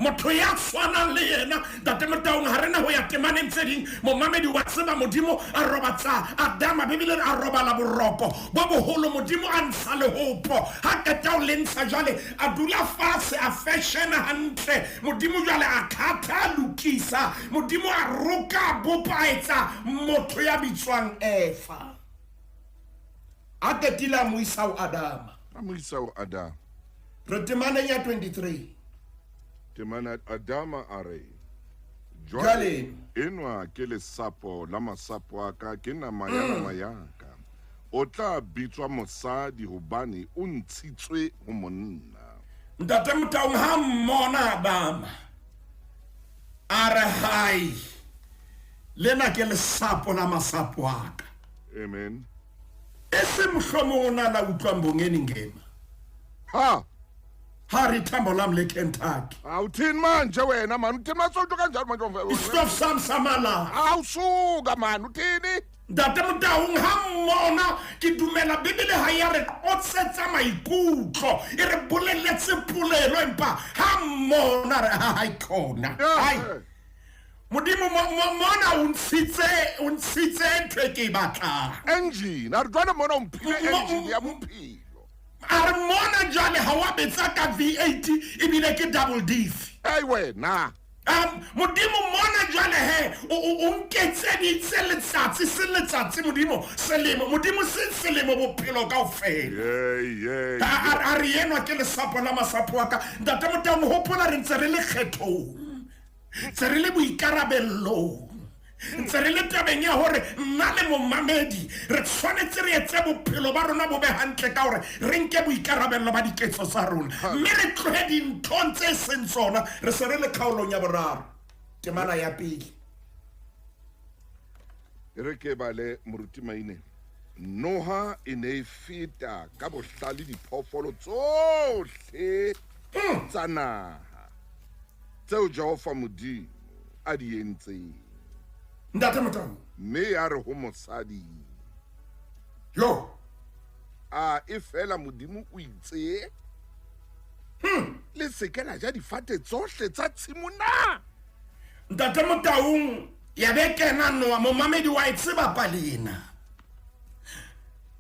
Motho ya tshwanang le yena, Ntate Motaung, ha re na ho ya temaneng tse ding. Momamedi wa tseba, Modimo a robatsa Adama, Bibele e re a robala boroko bo boholo, Modimo a ntsha lehopo. Ha qeta ho le ntsha jwale, a dula fatshe, a feshena hantle. Modimo jwale a khatha, a lokisa. Modimo a roka, a bopa, a etsa motho ya bitswang Eva. A qetile a mo isa ho Adama. A mo isa ho Adama. Re temaneng ya 23. Temana Adama a re, Jwale enwa ke lesapo la masapo a ka, ke nama ya nama ya ka. O tla bitswa mosadi hobane o ntshitswe ho monna. Ntate Motaung ha mmona Adama a re, Hai, lena ke lesapo la masapo a ka. Amen. E se mohlomong o na la utlwa Mbongeni Ngema. Ha! Ha re ithambo lami leKentucky. Awuthini manje wena mani uthini masonto kanjalo manje Isitofu sami samalanga. Awusuka mani uthini? Ntate Motaung ha mmona ke dumela Bibele ha ya re qotsetsa maikutlo e re boleletse polelo empa ha mmona re ha khona. Hai. Modimo mona o ntshitse o ntshitse ntho e ke e batlang. Engine a re jwale mona o mphile engine ya bophelo. A re mona jwale ha wa betsa ka V8 ebile ke double diff. Ei wena. Modimo mona jwale he o nketseditse letsatsi se letsatsi modimo selemo modimo se selemo bophelo kaofela. A re enwa ke lesapo la masapo a ka. Ntate Motaung hopola re ntse re le kgethong. Ntse re le boikarabellong. Ntse re le tabeng ya hore nna le momamedi re tshwanetse re etse bophelo ba rona bo be hantle ka hore re nke boikarabello ba diketso tsa rona mme re tlohe dinthong tse seng tsona. Re se re le kgaolong ya boraro temana ya pele. E re ke bale moruti Maine. Noha e ne e feta ka bohlale diphoofolo tsohle tsa naha tseo Jehova Modimo a di entseng. Ntate Motaung. Mme ya re ho mosadi, yo a e fela Modimo o itse le se ke la ja difate tsohle tsa tshimo na? Ntate Motaung ya be kena noa momamedi wa e tseba pale ena.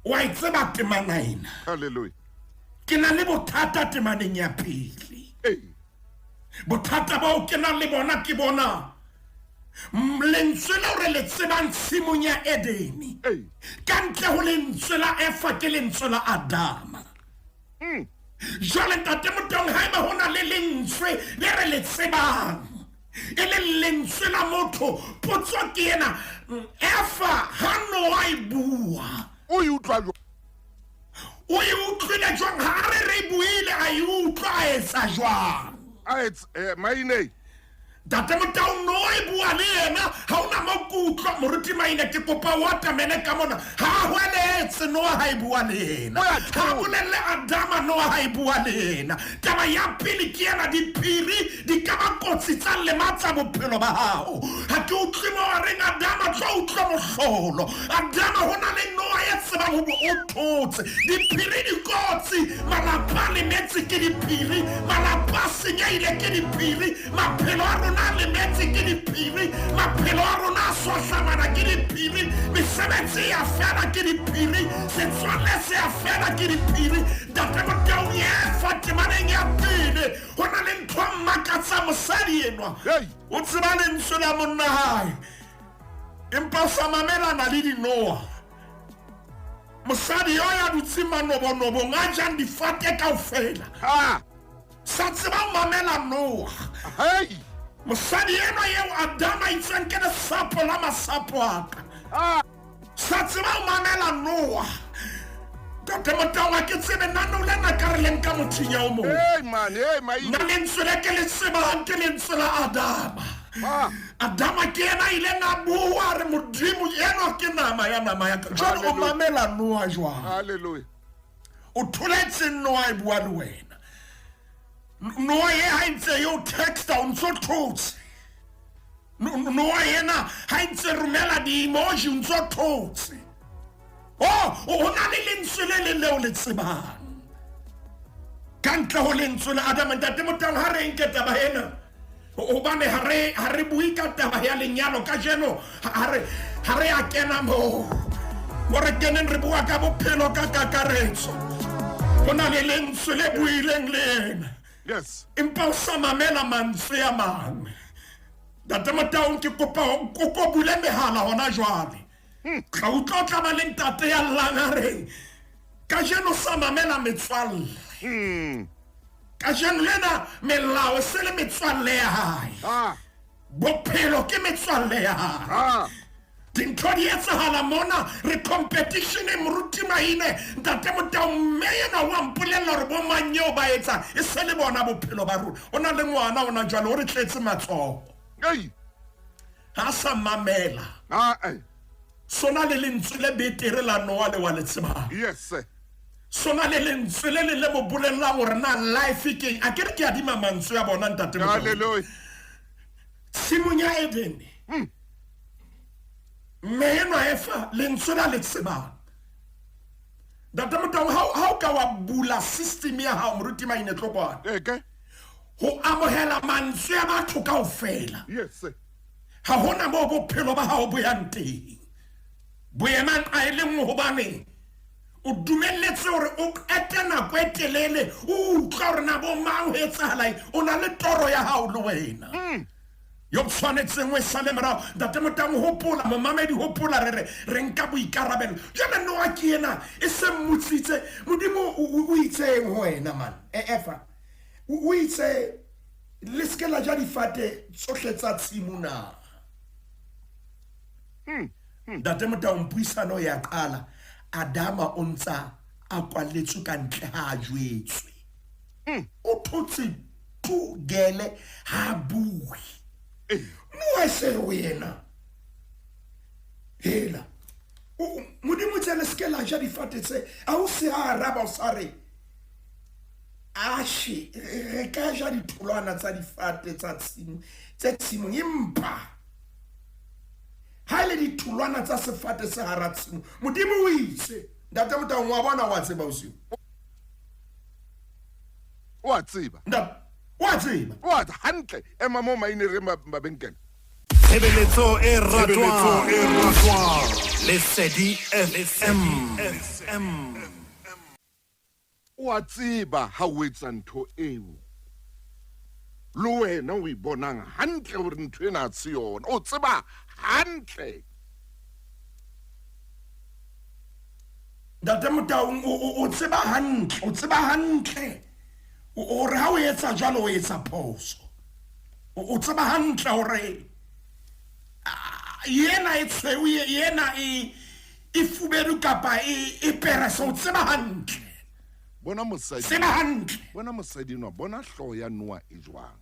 Wa e tseba temana ena. Hallelujah. Ke na le bothata temaneng ya pele. Hey. Bothata bao ke nang le bona ke bona lentswe leo re le tsebang tshimong ya Edene. Ka ntle ho lentswe la Efa ke lentswe la Adama. Jwale ntate Motaung haeba ho na le lentswe le re le tsebang e le lentswe la motho, potso ke ena, Efa ha Noa e bua o e utlwa jwang? O e utlwile jwang? Ha re re buile a e utlwa a etsa jwang? A etsa Maine. Ntate Motaung Noa e bua le yena ha ona mo kutlwa moruti Maine ke kopa o atamele ka mona. Ha hweletse Noa ha e bua le yena. Ha bolelle Adama Noa ha e bua le yena. Taba ya pele ke ena, diphiri di ka ba kotsi tsa lematsa bophelo ba hao. Ha ke utlwe mo a reng Adama tlo utlwa mohlolo. Adama ho na le Noa ya tsebang ho o thotse. Diphiri di kotsi, malapa a lemetse ke diphiri, malapa a senyehile ke diphiri, maphelo a rona a lemetse ke diphiri, maphelo a rona a sohlamana ke diphiri, mesebetsi ya fela ke diphiri, setswalle se ya fela ke diphiri. Ntate Motaung Efa temaneng ya pele ho na le ntho a mmakatsa mosadi enwa. O tseba lentswe la monna hae empa o sa mamelana le dinoha. Mosadi yo ya dutseng manobonobong a jang difate kaofela sa tseba ho mamela Noa. Mosadi enwa eo Adama a itseng ke lesapo la masapo a ka sa tseba ho mamela Noa. Ntate Motaung ha ke tsebe nna nou lena ka re leng ka mothinya o mong. Nna lentswe le ke le tsebang ke lentswe la Adama. Adama ke yena a ileng a bua re Modimo enwa ke nama ya nama ya ka. Jwale o mamela Noa jwang? Hallelujah. O tholetse Noa e bua le wena. Noa ye ha ntse yo texta o ntso thotse. Noa yena ha ntse romela di-emoji o ntso thotse. Oh, o na le lentswe le leng leo le tsebang. Ka ntle ho lentswe la Adama. Ntate Motaung ha re nke taba ena hobane ha re bue ka taba ya lenyalo kajeno, ha re a kena moo. Mo re keneng re bua ka bophelo ka kakaretso. Ho na le lentswe le buileng le yena. Yes. Empa o sa mamela mantswe a mang. Ntate Motaung ke kopa o bule mehala hona jwale. Tla utlwa o tla ba le ntate ya llang a reng kajeno sa mamela metswalle. Kajeno lena melao e se le metswalle ya hae. Bophelo ke metswalle ya hae. Dintho di etsahala mona re competition e moruti Maine. Ntate Motaung mme yena wa mpolella hore bo mang eo ba etsa e se le bona bophelo ba rona. O na le ngwana ona jwale o re tletse matsoho. Ha sa mamela. Sona le lentswe le betere la Noa le wa le tsebang. Yes sir. Sona le lentswe le leng le mo bolellang hore na life keng. A ke re ke adima mantswe a bona ntate Motaung. Hallelujah. Tshimong ya Edene. Mme enwa Efa lentswe la le tsebang. Ntate Motaung ha o ka wa bula system ya hao moruti Maine Tlokwane. Eke. Ho amohela mantswe a batho kaofela. Yes. Ha hona moo bophelo ba hao bo yang teng. Bo ema nqa e le nngwe hobane o dumelletse hore o qete nako e telele o utlwa hore na bo mang ho etsahala eng. O na le toro ya hao le wena. Yo tshwanetseng o e sale morao. Ntate Motaung hopola, momamedi hopola re re re nka boikarabelo. Jwale Noah ke ena e se mmotsitse Modimo o itseng ho wena man. Efa. O itse le se ke la ja difate tsohle tsa tshimo na. Ntate Motaung puisano ya qala. Adama o ntsa a kwalletswe ka ntle ha a jwetswe. O thotse tu gele ha bue. Noah se re ho yena. Hela. Modimo itse le se ke la ja difate tse. A o se a araba o sa re ashe re ka ja ditholwana tsa difate tsa tshimo tse tshimong empa ha ile ditholwana tsa sefate se hara tshimo Modimo o itse. Ntate Motaung wa bona wa tseba o seo. O a tseba. Ntate o a tseba. O a hantle ema mo maine re mabenkele. Tshebeletso e ratwang. Lesedi FM. O a tseba ha o etsa ntho eo le wena o e bonang hantle hore ntho ena ha se yona. O tseba hantle. Ntate Motaung o tseba hantle, o tseba hantle hore ha o etsa jwalo o etsa phoso. O tseba hantle hore yena e tshweu yena e e fubedu kapa e perese, o tseba hantle. Bona mosadi. Tseba hantle. Bona mosadi enwa, bona hlooho ya Noah e jwang.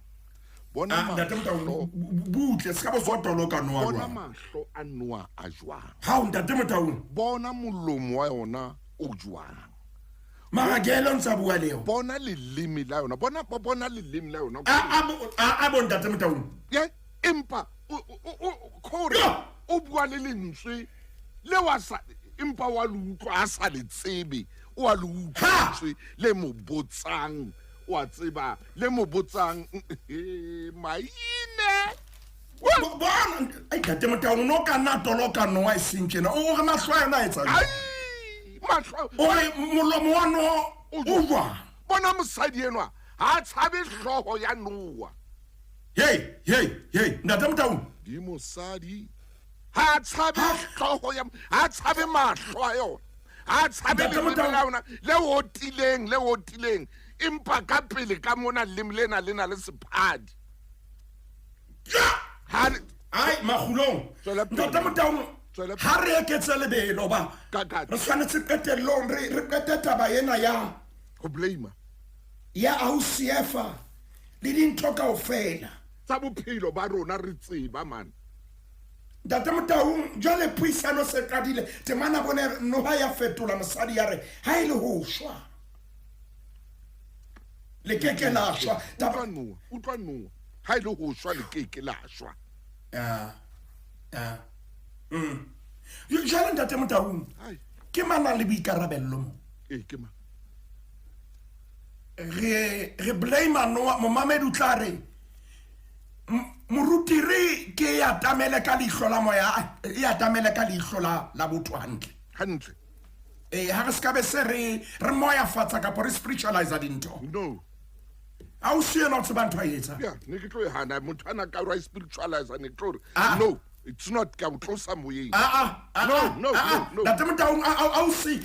Bona Ntate Motaung butle se ka bo so toloka Noah jwang. Bona mahlo a Noah a jwang. Hao ntate Motaung. Bona molomo wa yona o jwang. Mara gele o ntsa bua le yona. Bona leleme la yona. Bona bona leleme la yona. A bo ntate Motaung. Ye empa o khore o bua le lentswe le wa sa empa wa le utlwa a sa le tsebe. O a le utlwa lentswe le mo botsang. O a tseba le mo botsang maine. Bona ai ntate Motaung no ka nna toloka Noah e seng tjena. O re mahlo a yona a etsa jwang? Mahlo. O re molomo wa Noah o jwang? Bona mosadi enwa ha tshabe hlooho ya Noah. Hey hey hey ntate Motaung. Di mosadi ha tshabe hlooho ya ha tshabe mahlo a yona. Ha tshabe leleme la yona le otileng le otileng empa ka pele ka mona leleme lena le na le sephadi. Ai makgulong. Ntate Motaung ha re eketse lebelo ba re tshwanetse qetellong re qete taba ena ya ho blame ya ausi Efa le dintho kaofela tsa bophelo ba rona re tseba man. Ntate Motaung jwale puisano se qadile temana bone Noha ya fetola mosadi ya re ha e le ho shwa le keke la shwa. Utlwa Noah, utlwa Noah. Ha e le ho shwa le keke la shwa. Jwale ntate Motaung ke mang le boikarabello mo? Ke mang? Re blame Noah momamedi o tla re moruti re ke ya tamele ka leihlo la moya e ya tamele ka leihlo la botho hantle. Hantle. Ha re ska be se re moya fatsa kapa re spiritualize dintho. No. A o se yena o tseba ntho a etsa. Yeah, ne ke tlo e hana motho ana ka ra spiritualize ne ke tlo re no, it's not ka o tlosa moyeng. No. Ntate Motaung a o se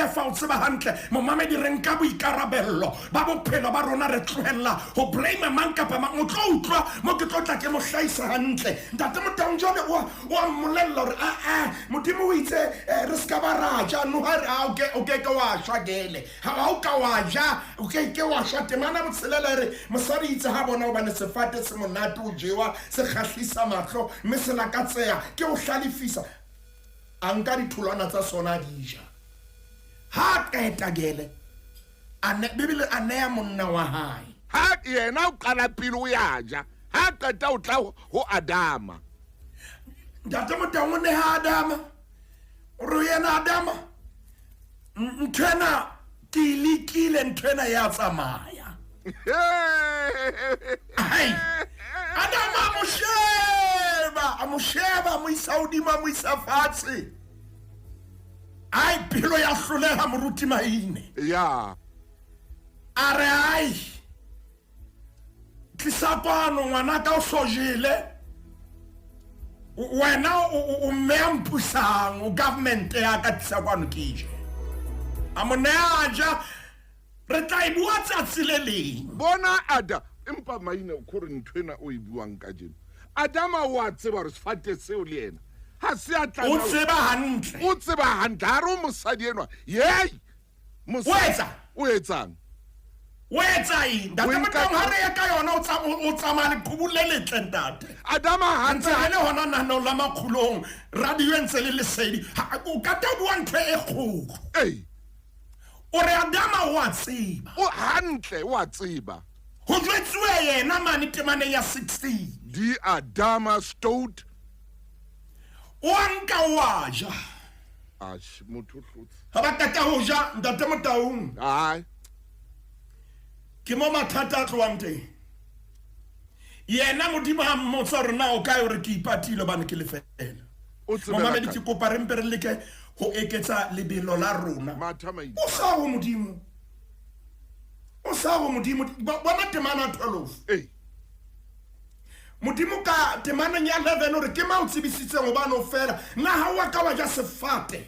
fa o tseba hantle momamedi re nka boikarabello ba bophelo ba rona re tlohella ho blame mang kapa mang o tlo utlwa mo ke tlo tla ke mo hlahisa hantle. Ntate Motaung jwale o a mmolella hore Modimo o itse re ska ba ra ja no ha re o ke ke wa shwa gele. Ha o ka wa ja o ke ke wa shwa temana botshelela re mosadi itse ha bona hobane sefate se monate o jewa se kgahlisa mahlo mme se lakatseha ke o hlalefisa a nka ditholwana tsa sona di ja. Ha qeta gele a ne Bibele a neya monna wa hae. Ha yena o qala pele o ya ja, ha qeta o tla ho Adama. Ntate Motaung o neha Adama. O re yena Adama nthwena ke e lekile nthwena ya tsamaya. Ai Adama a mo sheba, a mo sheba, a mo isa hodimo, a mo isa fatshe. Ai pelo ya hloleha moruti Maine. Ya. A re ai tlisa kwano ngwanaka o so jele. Wena o mme a mpusang, o government ya ka tlisa kwano ke je. A mo neya ja, re tla e bua tsatsi le leng. Bona Ada, empa Maine o khore nthwena o e buang kajeno. Adama o a tseba hore sefate seo le yena ha se a tla. O tseba hantle. O tseba hantle ha re o mosadi enwa. Yey! O etsa? O etsang? O etsa eng? Ntate Motaung ha re ye ka yona o tsamaya leqhubu le letle ntate. Adama ha ntse ha le hona nahanong la makgulong, radio e ntse le lesedi. O ka ta bua ntho e kgolo. Ei. O re Adama o a tseba. O hantle o a tseba. Ho jwetsuwe yena mane temaneng ya 16. Di Adama stout. O a nka o a ja. Ash motho o hlotse. Ha ba qeta ho ja ntate Motaung. Ai. Ke mo mathata a tlohang teng. Yena Modimo ha mmotsa hore na o kae, o re ke ipatile hobane ke lefeela. Momamedi ke kopa re mpe re leke ho eketsa lebelo la rona. O sa ho Modimo. O sa ho Modimo. Bona temana 12. Ei. Modimo ka temaneng ya 11 o re ke mang o tsebisitseng hobane o fela. Na ha wa ka wa ja sefate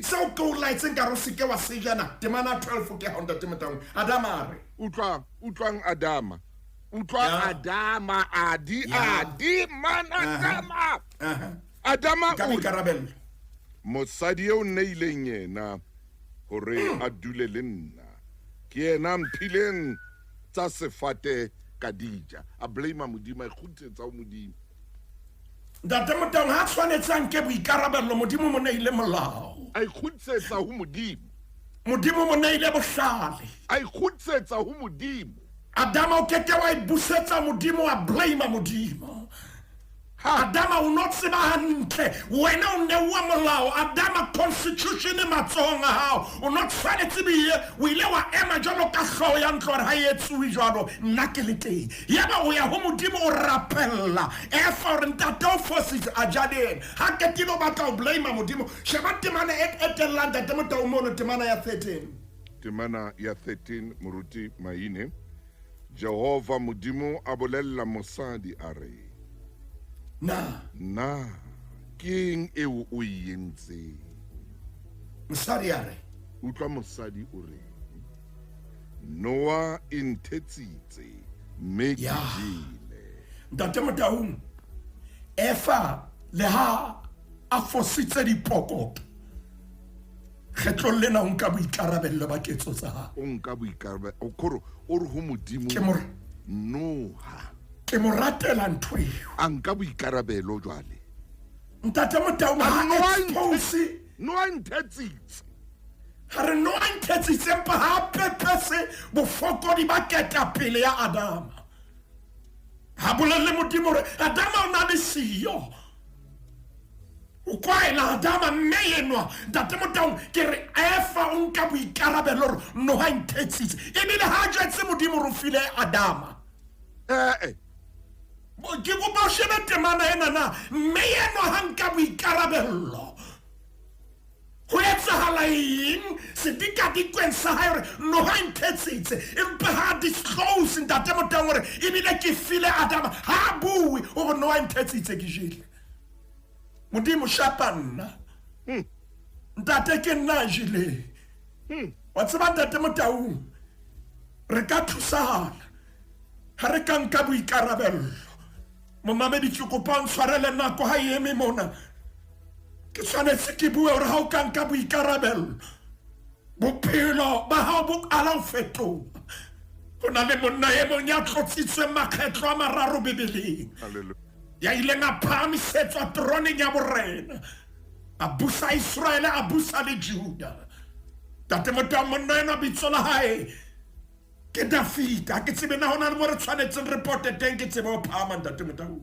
seo ke o laetseng ka re o se ke wa se ja na? Temana 12 ke ha ntate Motaung. Adama a re. Utlwang, utlwang Adama. Utlwa Adama, adi, adi, man Adama. Adama o re, mosadi eo nneileng yena hore a dule le nna, ke yena a mphileng tsa sefate ka di ja. A blame Modimo, a ikgutlisetsa ho Modimo. Ntate Motaung ha tshwanetse a nke boikarabello, Modimo mo neile molao. A ikgutlisetsa ho Modimo. Modimo mo neile bohlale. A ikgutlisetsa ho Modimo. Adama o keke wa e busetsa Modimo, wa blame Modimo. Adama o no tseba hantle, wena o neuwa molao. Adama constitution e matsohong a hao, o no tshwanetse bile o ile wa ema jwalo ka hlooho ya ntlo hore ha e etsuwe jwalo, nna ke le teng. Yaba o ya ho Modimo o rapella Efa hore ntate o fositse a ja le yena. Ha qetile o batla ho blame Modimo. Sheba temana e etellang ntate Motaung mono, temana ya 13. Temana ya 13, Moruti Maine. Jehova Modimo a bolella mosadi a re, Na na keng eo o e entseng? Mosadi a re, utlwa mosadi o re, Noa e nthetsitse mme ke jele. Ntate Motaung, Efa le ha a fositse dipokoto, kgetlong lena o nka boikarabello ba ketso tsa hae. O nka boikarabello, o khoro o re ho Modimo, Ke mo noha. Ke mo ratela ntho eo. A nka boikarabelo jwale. Ntate Motaung ha expose. Noa nthetsitse. Ha re noa nthetsitse, empa ha pepese bofokodi ba ketapele ya Adama. Ha bolelle Modimo hore Adama o na le siyo. O kwaela Adama mme enwa ntate Motaung ke re Efa o nka boikarabelo hore noha nthetsitse. Ebile ha jwetse Modimo hore o file Adama. Ke kopa o shebe temana ena na mme enwa ha nka boikarabello. Ho etsahala eng sedikadikweng sa hae hore noha nthetsitse, empa ha disclose ntate Motaung hore ebile ke file Adama, ha bue hore noha nthetsitse ke jele. Modimo shapa nna. Ntate ke nna jeleng. Wa tseba ntate Motaung, re ka thusahala ha re ka nka boikarabello. Momamedi ke kopa o ntshwarele nako ha e eme mona. Ke tshwanetse ke bue hore ha o ka nka boikarabello, bophelo ba hao bo qala ho fetoha. Ho na le monna e mong ya tlotsitsweng makgetlo a mararo Bibeleng. Ya ileng a phahamisetswa teroneng ya borena, a busa Israele, a busa le Juda. Tate Motau, monna enwa bitso la hae ke Dafita. Ha ke tsebe na hona le mo re tshwanetseng re pote teng, ke tsebe ho phahama, Ntate Motau.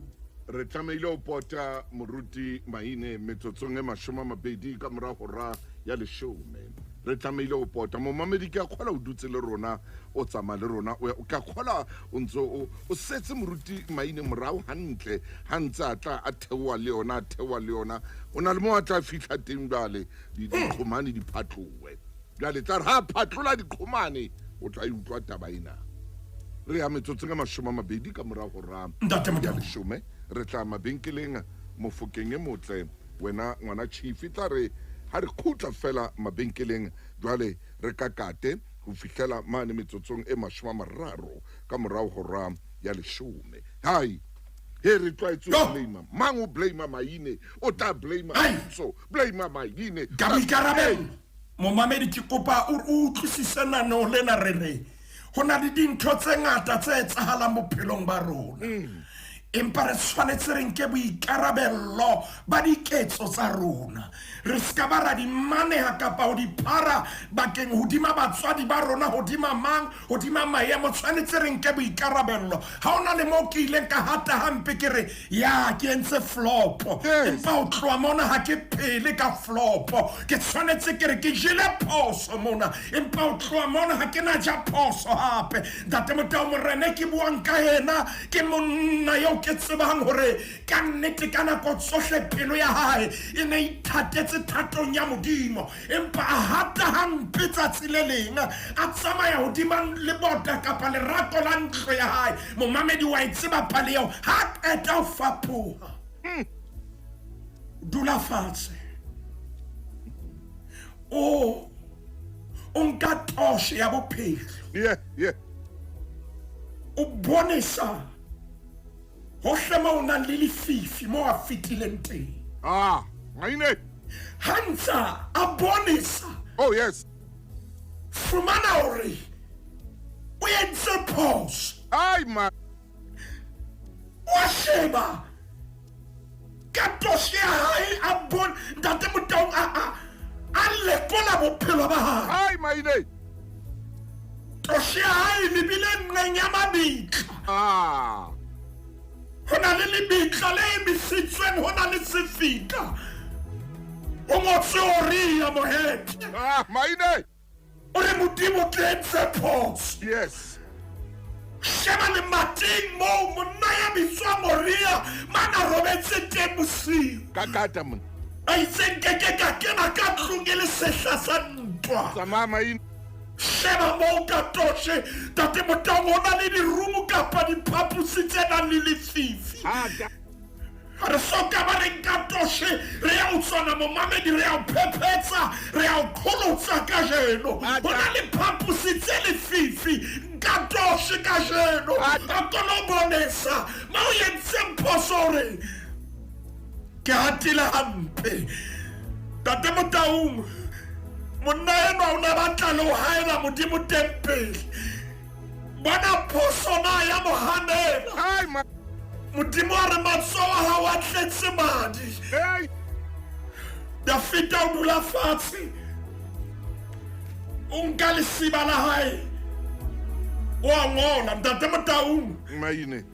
Re tlamehile ho pota Moruti Maine metsotsong e 20 ka mora hora ya 10. Re tlamehile ho pota. Momamedi, ke a kgola o dutse le rona, o tsamaya le rona, o ka kgola o ntse o setse Moruti Maine morao hantle, ha ntse a tla a theoha le yona, a theoha le yona. O na le mo a tla fihla teng jwale, diqhomane di phatlohe. Jwale tla re ha phatlola diqhomane, o tla e utlwa taba ena. Re ya metsotsong e 20 ka mora hora ya 10. Re tla mabenkeleng Mofokeng e motle, wena ngwana chief. E tla re ha re khutla fela mabenkeleng jwale re kakate ho fihlela mane metsotsong e 30 ka morao hora ya 10. Hai, he re tlwaetse ho blame mang, o blame Maine, o tla blame so blame Maine. Ka boikarabelo, momamedi, ke kopa o utlwisise naneo lena. Re re ho na le dintho tse ngata tse etsahalang bophelong ba rona, empa re tshwanetse re nke boikarabello ba diketso tsa rona. Re ska ba ra di maneha kapa ho di phara bakeng hodima batswadi ba rona, hodima mang, hodima maemo. Tshwanetse re nke boikarabello. Ha hona le moo ke ileng ka hata hampe, ke re ya ke entse flopo, empa ho tloha mona ha ke phele ka flopo. Ke tshwanetse ke re ke jele phoso mona, empa ho tloha mona ha ke na ja phoso hape. Ntate Motau, morena ke buang ka yena ke monna eo ke tsebang hore ka nnete ka nako tsohle pelo ya hae e ne ithatetse thatong ya Modimo, empa a hata hampe tsatsi le leng, a tsamaya hodima lebota kapa lerako la ntlo ya hae. Momamedi wa e tseba pale eo. Ha qeta ho fapoha, dula fatshe, o nka toshe ya bophelo, o bonesa hohle mo o nang le lefifi mo a fetileng teng. Maine. Ha ntsa a bonesa, oh yes, fumana hore o entse phoso. Ai ma, wa sheba ka toshe ya hae, a bon Ntate Motaung a lekola bophelo ba hae. Ai Maine, toshe ya hae lebile nqeng ya mabitla. Ho na le lebitla le emisitsweng, ho na le sefika, o ngotswe Oria Mohethe. Maine, o re Modimo ke entse phoso. Yes. Sheba lemating moo monna ya bitswang Oria mana robetse teng bosiu. Ka kata monna. A itse nkeke ka kena ka tlung e le sehla sa ntwa. Tsamaya Maine. Sheba moo ka toshe, Ntate Motaung, ho na le dirumo kapa diphaposi tse nang le lefifi. Re soka ba re nka toshe, re ya o tswana momamedi, re ya o phephetsa, re ya o qholotsa kajeno. Ho na le phaposi tse lefifi, nka toshe kajeno. A kono bonesa ma o entseng phoso hore ke hatile hampe. Ntate Motaung, monna enwa o ne batla le ho haela Modimo tempele. Bona phoso na ya mo hanela. Modimo a re matsoho a hao a tletse madi. Dafita o dula fatshe, o nka lesiba la hae, o a ngola. Ntate Motaung, Maine,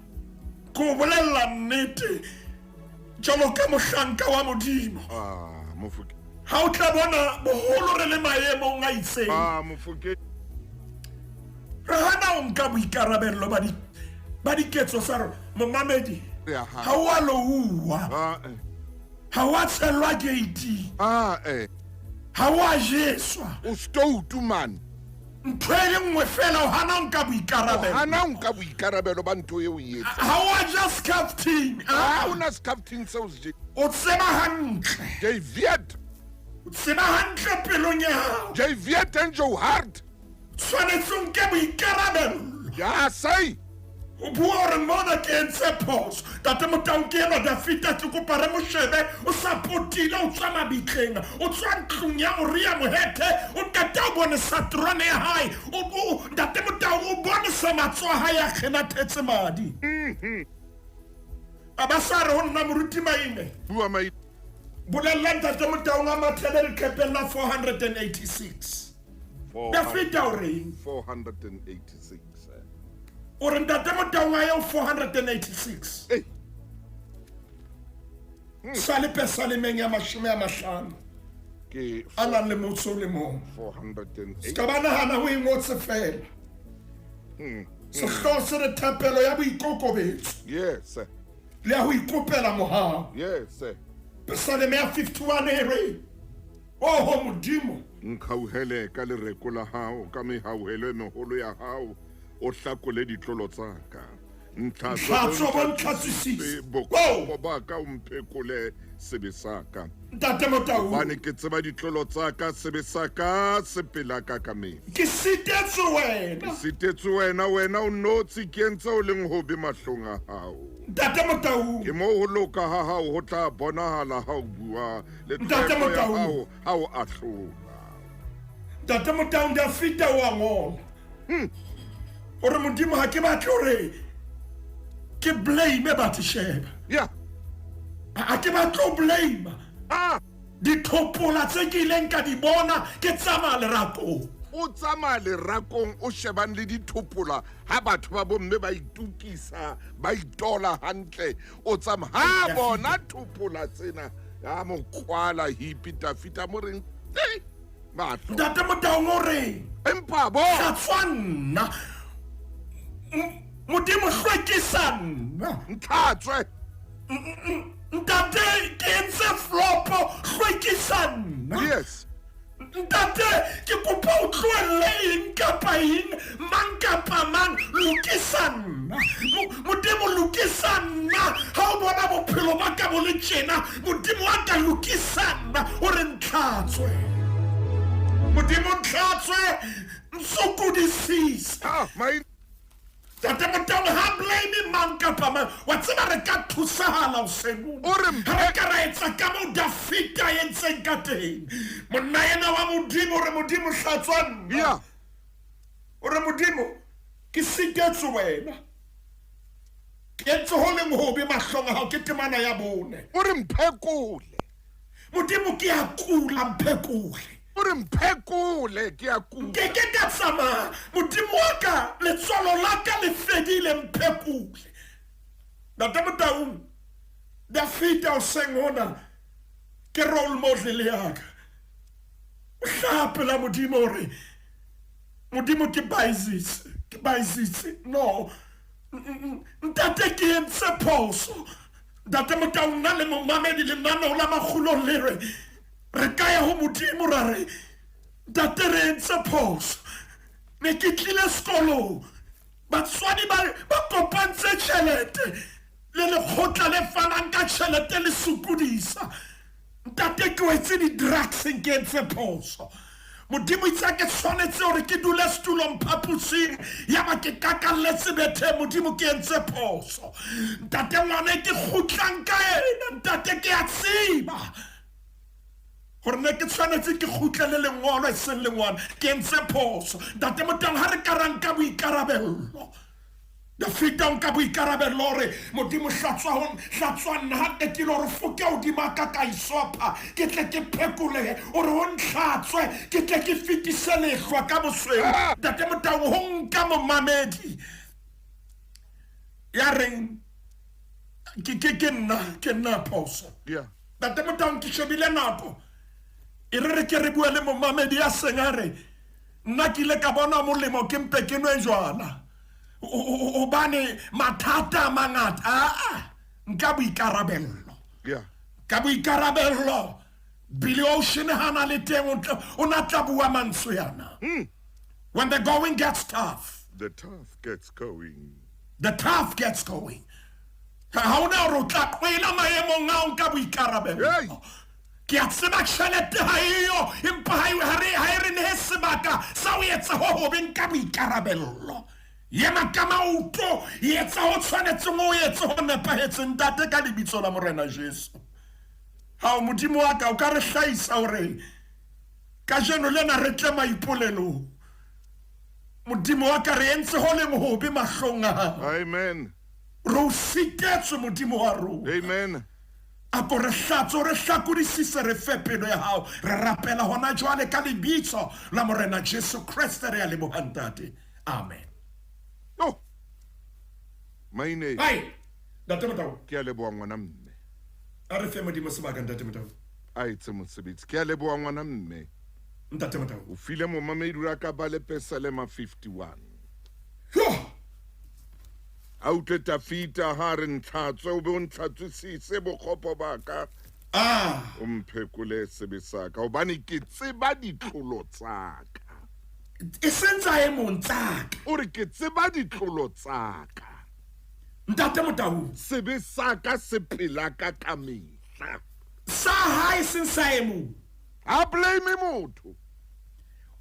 ke o bolella nnete jwalo ka mohlanka wa Modimo. Ha o tla bona boholo re le maemong a itseng, re hana ho nka boikarabello ba diketso tsa rona. Momamedi, ha o a louwa, ha o a tshellwa gate, ha o a jeswa, o stoutu man. Ntho e le nngwe fela, o hana ho nka boikarabelo. O hana ho nka boikarabelo ba ntho eo e etsang. Ha o a ja skhafting. Ha o na skhafting seo se je. O tseba hantle. Jy weet. O tseba hantle pelong ya hao. Jy weet in jou hart. Tshwanetse o nke boikarabelo. Ja, sei. O bua hore mona ke entse phoso. Ntate Motaung, ke enwa Dafita, ke kopa re mo shebe, o sa potile, o tswa mabitleng, o tswa ntlong ya Moria Mohethe, o qeta o bonesa terone ya hae. Ntate Motaung, o bonesa matsoho a hae a kgenathetse madi. A ba sa re ho nna Moruti Maine. Bua Maine. Bolella Ntate Motaung a mathele leqhepeng la 486. Dafita o reng? 486. O re Ntate Motaung a ye ho 486. Ei. Sa le pesalemeng ya 50 Ke a nang le motse o le mong. 408. Ka ba nahana ho e ngotse fela. Sehlooho se re thapelo ya boikokobetso Yes. le ya ho ikopela mohau. Yes. Pesaleme ya 51 e re, Oho Modimo, Nkhauhele ka lereko la hao, ka mehauhelo e meholo ya hao, o hlakole ditlolo tsa ka. Ntlhatswe bo ntlhatswisise. Bokgopo ba ka o mphekole sebe sa ka. Ntate Motaung, Hobane ke tseba ditlolo tsa ka, sebe sa ka se pela ka ka mehla. ke sitetswe wena. Sitetswe wena, wena o notshi, ke entse o leng hobe mahlong a hao. Ntate Motaung, Ke moo ho loka ha hao ho tla bonahala ha o bua, le Ntate tlhweko ya Motaung. hao ha o ahlola. Ntate Motaung, Dafita o a ngola hore Modimo ha ke batle hore ke blame Bathsheba. Yeah. Ha ke batle ho blame Ah, dithopola tse ke ileng ka di bona ke tsamaya lerakong. o tsamaya lerakong o shebang le dithopola ha batho ba bomme ba itukisa, ba itola hantle, o tsamaya ha bona thopola tsena ya mo kwala hipi Dafita mo reng eh, mahlo. Ntate Motaung o reng? Empa bo Hlatswa nna. Modimo hlwekisa nna. ntlhatswe. Ntate ke entse flopo, hlwekisa nna. Yes. Ntate ke kopa o tlohelle eng kapa eng, mang kapa mang, lokisa nna. Modimo lokisa nna. Ha o bona bophelo ba ka bo le tjena, Modimo wa ka lokisa nna, o re ntlhatswe. Modimo ntlhatswe, nsokodisise. Ah, my Ntate Motaung ha blame mang kapa mang. Wa tseba re ka thusahala hoseng hona. O re Ha re ka ra etsa ka moo Dafita a entseng ka teng. Monna ena wa Modimo o re Modimo hlatswa nna. Yeah. O re Modimo ke sitetswe wena. Ke entse ho leng hobe mahlong a hao, ke temana ya bone. O re mphekole. Modimo ke a kula, mphekole. O re mphekole, ke a kula. Ke ke ka tsamaya. Modimo wa ka, letswalo la ka le fedile, mphekole. Ntate Motaung, Dafita hoseng hona ke role model ya ka. O hlaha pela Modimo hore Modimo ke baisitse, ke baisitse. No. Ntate ke entse phoso. Ntate Motaung, nna le momamedi lenaneo la Makgulong le re re ka ya ho Modimo ra re ntate re entse phoso. Ne ke tlile sekolong, batswadi ba kopantse tjhelete le lekgotla le fanang ka tjhelete le sokodisa. Ntate ke wetse di-drugs, ke entse phoso. Modimo itse ha ke tshwanetse hore ke dule setulong phaposing, ya ba ke kakalletse bethe, Modimo ke entse phoso. Ntate ngwana e ke kgutlang ka ena, ntate ke a tseba hore ne ke tshwanetse ke kgutle le lengolo e seng lengwana, ke entse phoso. Ntate Motaung, ha re ka ra nka boikarabello, Dafita o nka boikarabello hore Modimo hlatswa nna, ha qetile hore foke hodima ka ka isopha, ke tle ke phekolehe, o re ho ntlhatswe, ke tle ke fetise lehlwa ka bosweu. Ntate Motaung, ho nka momamedi ya reng ke nna, ke nna phoso. Yeah. Ntate Motaung, ke shebile nako e re re ke re bue le momamedi ya seng a re nna ke ile ka bona molemo ke mpe ke nwe jwala. Hobane mathata a mangata, aa, nka boikarabello. Yeah. Ka boikarabello. Billy Ocean ha na le teng, o na tla bua mantswe ana. When the going gets tough, the tough gets going. The tough gets going. Ha hona hore o tla qwela maemong ao nka boikarabello. Hey. Ke a tseba tjhelete ha eyo, empa ha e re nehe sebaka sa ho etsa ho hobe, nka boikarabello. Yema ka maoto, etsa ho tshwanetseng o etse ho nepahetseng, ntate, ka lebitso la Morena Jesu. Hao Modimo wa ka, o ka re hlahisa hore kajeno lena re tle maipolelong. Modimo wa ka, re entse ho leng hobe mahlong a hao. Amen. Re o sitetswe, Modimo wa rona. Amen. A ko re hlatse, o re hlakodisise, re fe pelo ya hao. Re rapela hona jwale ka lebitso la Morena Jesu Kreste, re a leboha Ntate. Amen. Yo. Maine. Hai. Ntate Motau. Ke a leboha ngwana mme. A re fe Modimo sebaka Ntate Motau. A etse mosebetsi. Ke a leboha ngwana mme. Ntate Motau. O file momamedi wa ka ba le Pesalema 51. Yo. A utlwe Tafita ha re ntlhatswe o be o ntlhatswisise bokgopo ba ka. Ah. O mphekole sebe sa ka hobane ke tseba ditlolo tsa ka. E seng tsa e mong tsa ka. O re ke tseba ditlolo tsa ka. Ntate Motau. Sebe sa ka se pela ka kamehla. Sa hae seng sa e mong. Ha blame motho.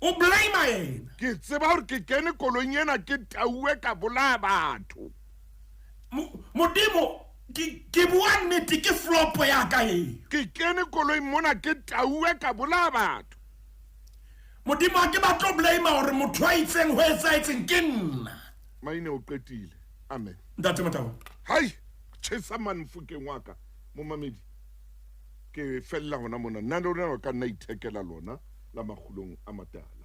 O blame yena. Ke tseba hore ke kene koloing ena ke tauwe ka bolaya batho. Modimo ke bua nnete ke flop ya ka e. Ke kene koloing mona ke tauwe ka bolaya batho. Modimo ha ke batlo blame hore motho a itseng ho etsahetseng ke nna. Maine o qetile. Amen. Ntate Motau. Hai, tjhesa manfokeng wa ka momamedi. Ke fella hona mona. Nna le lona ka nna ithekela lona la makgulong a matala.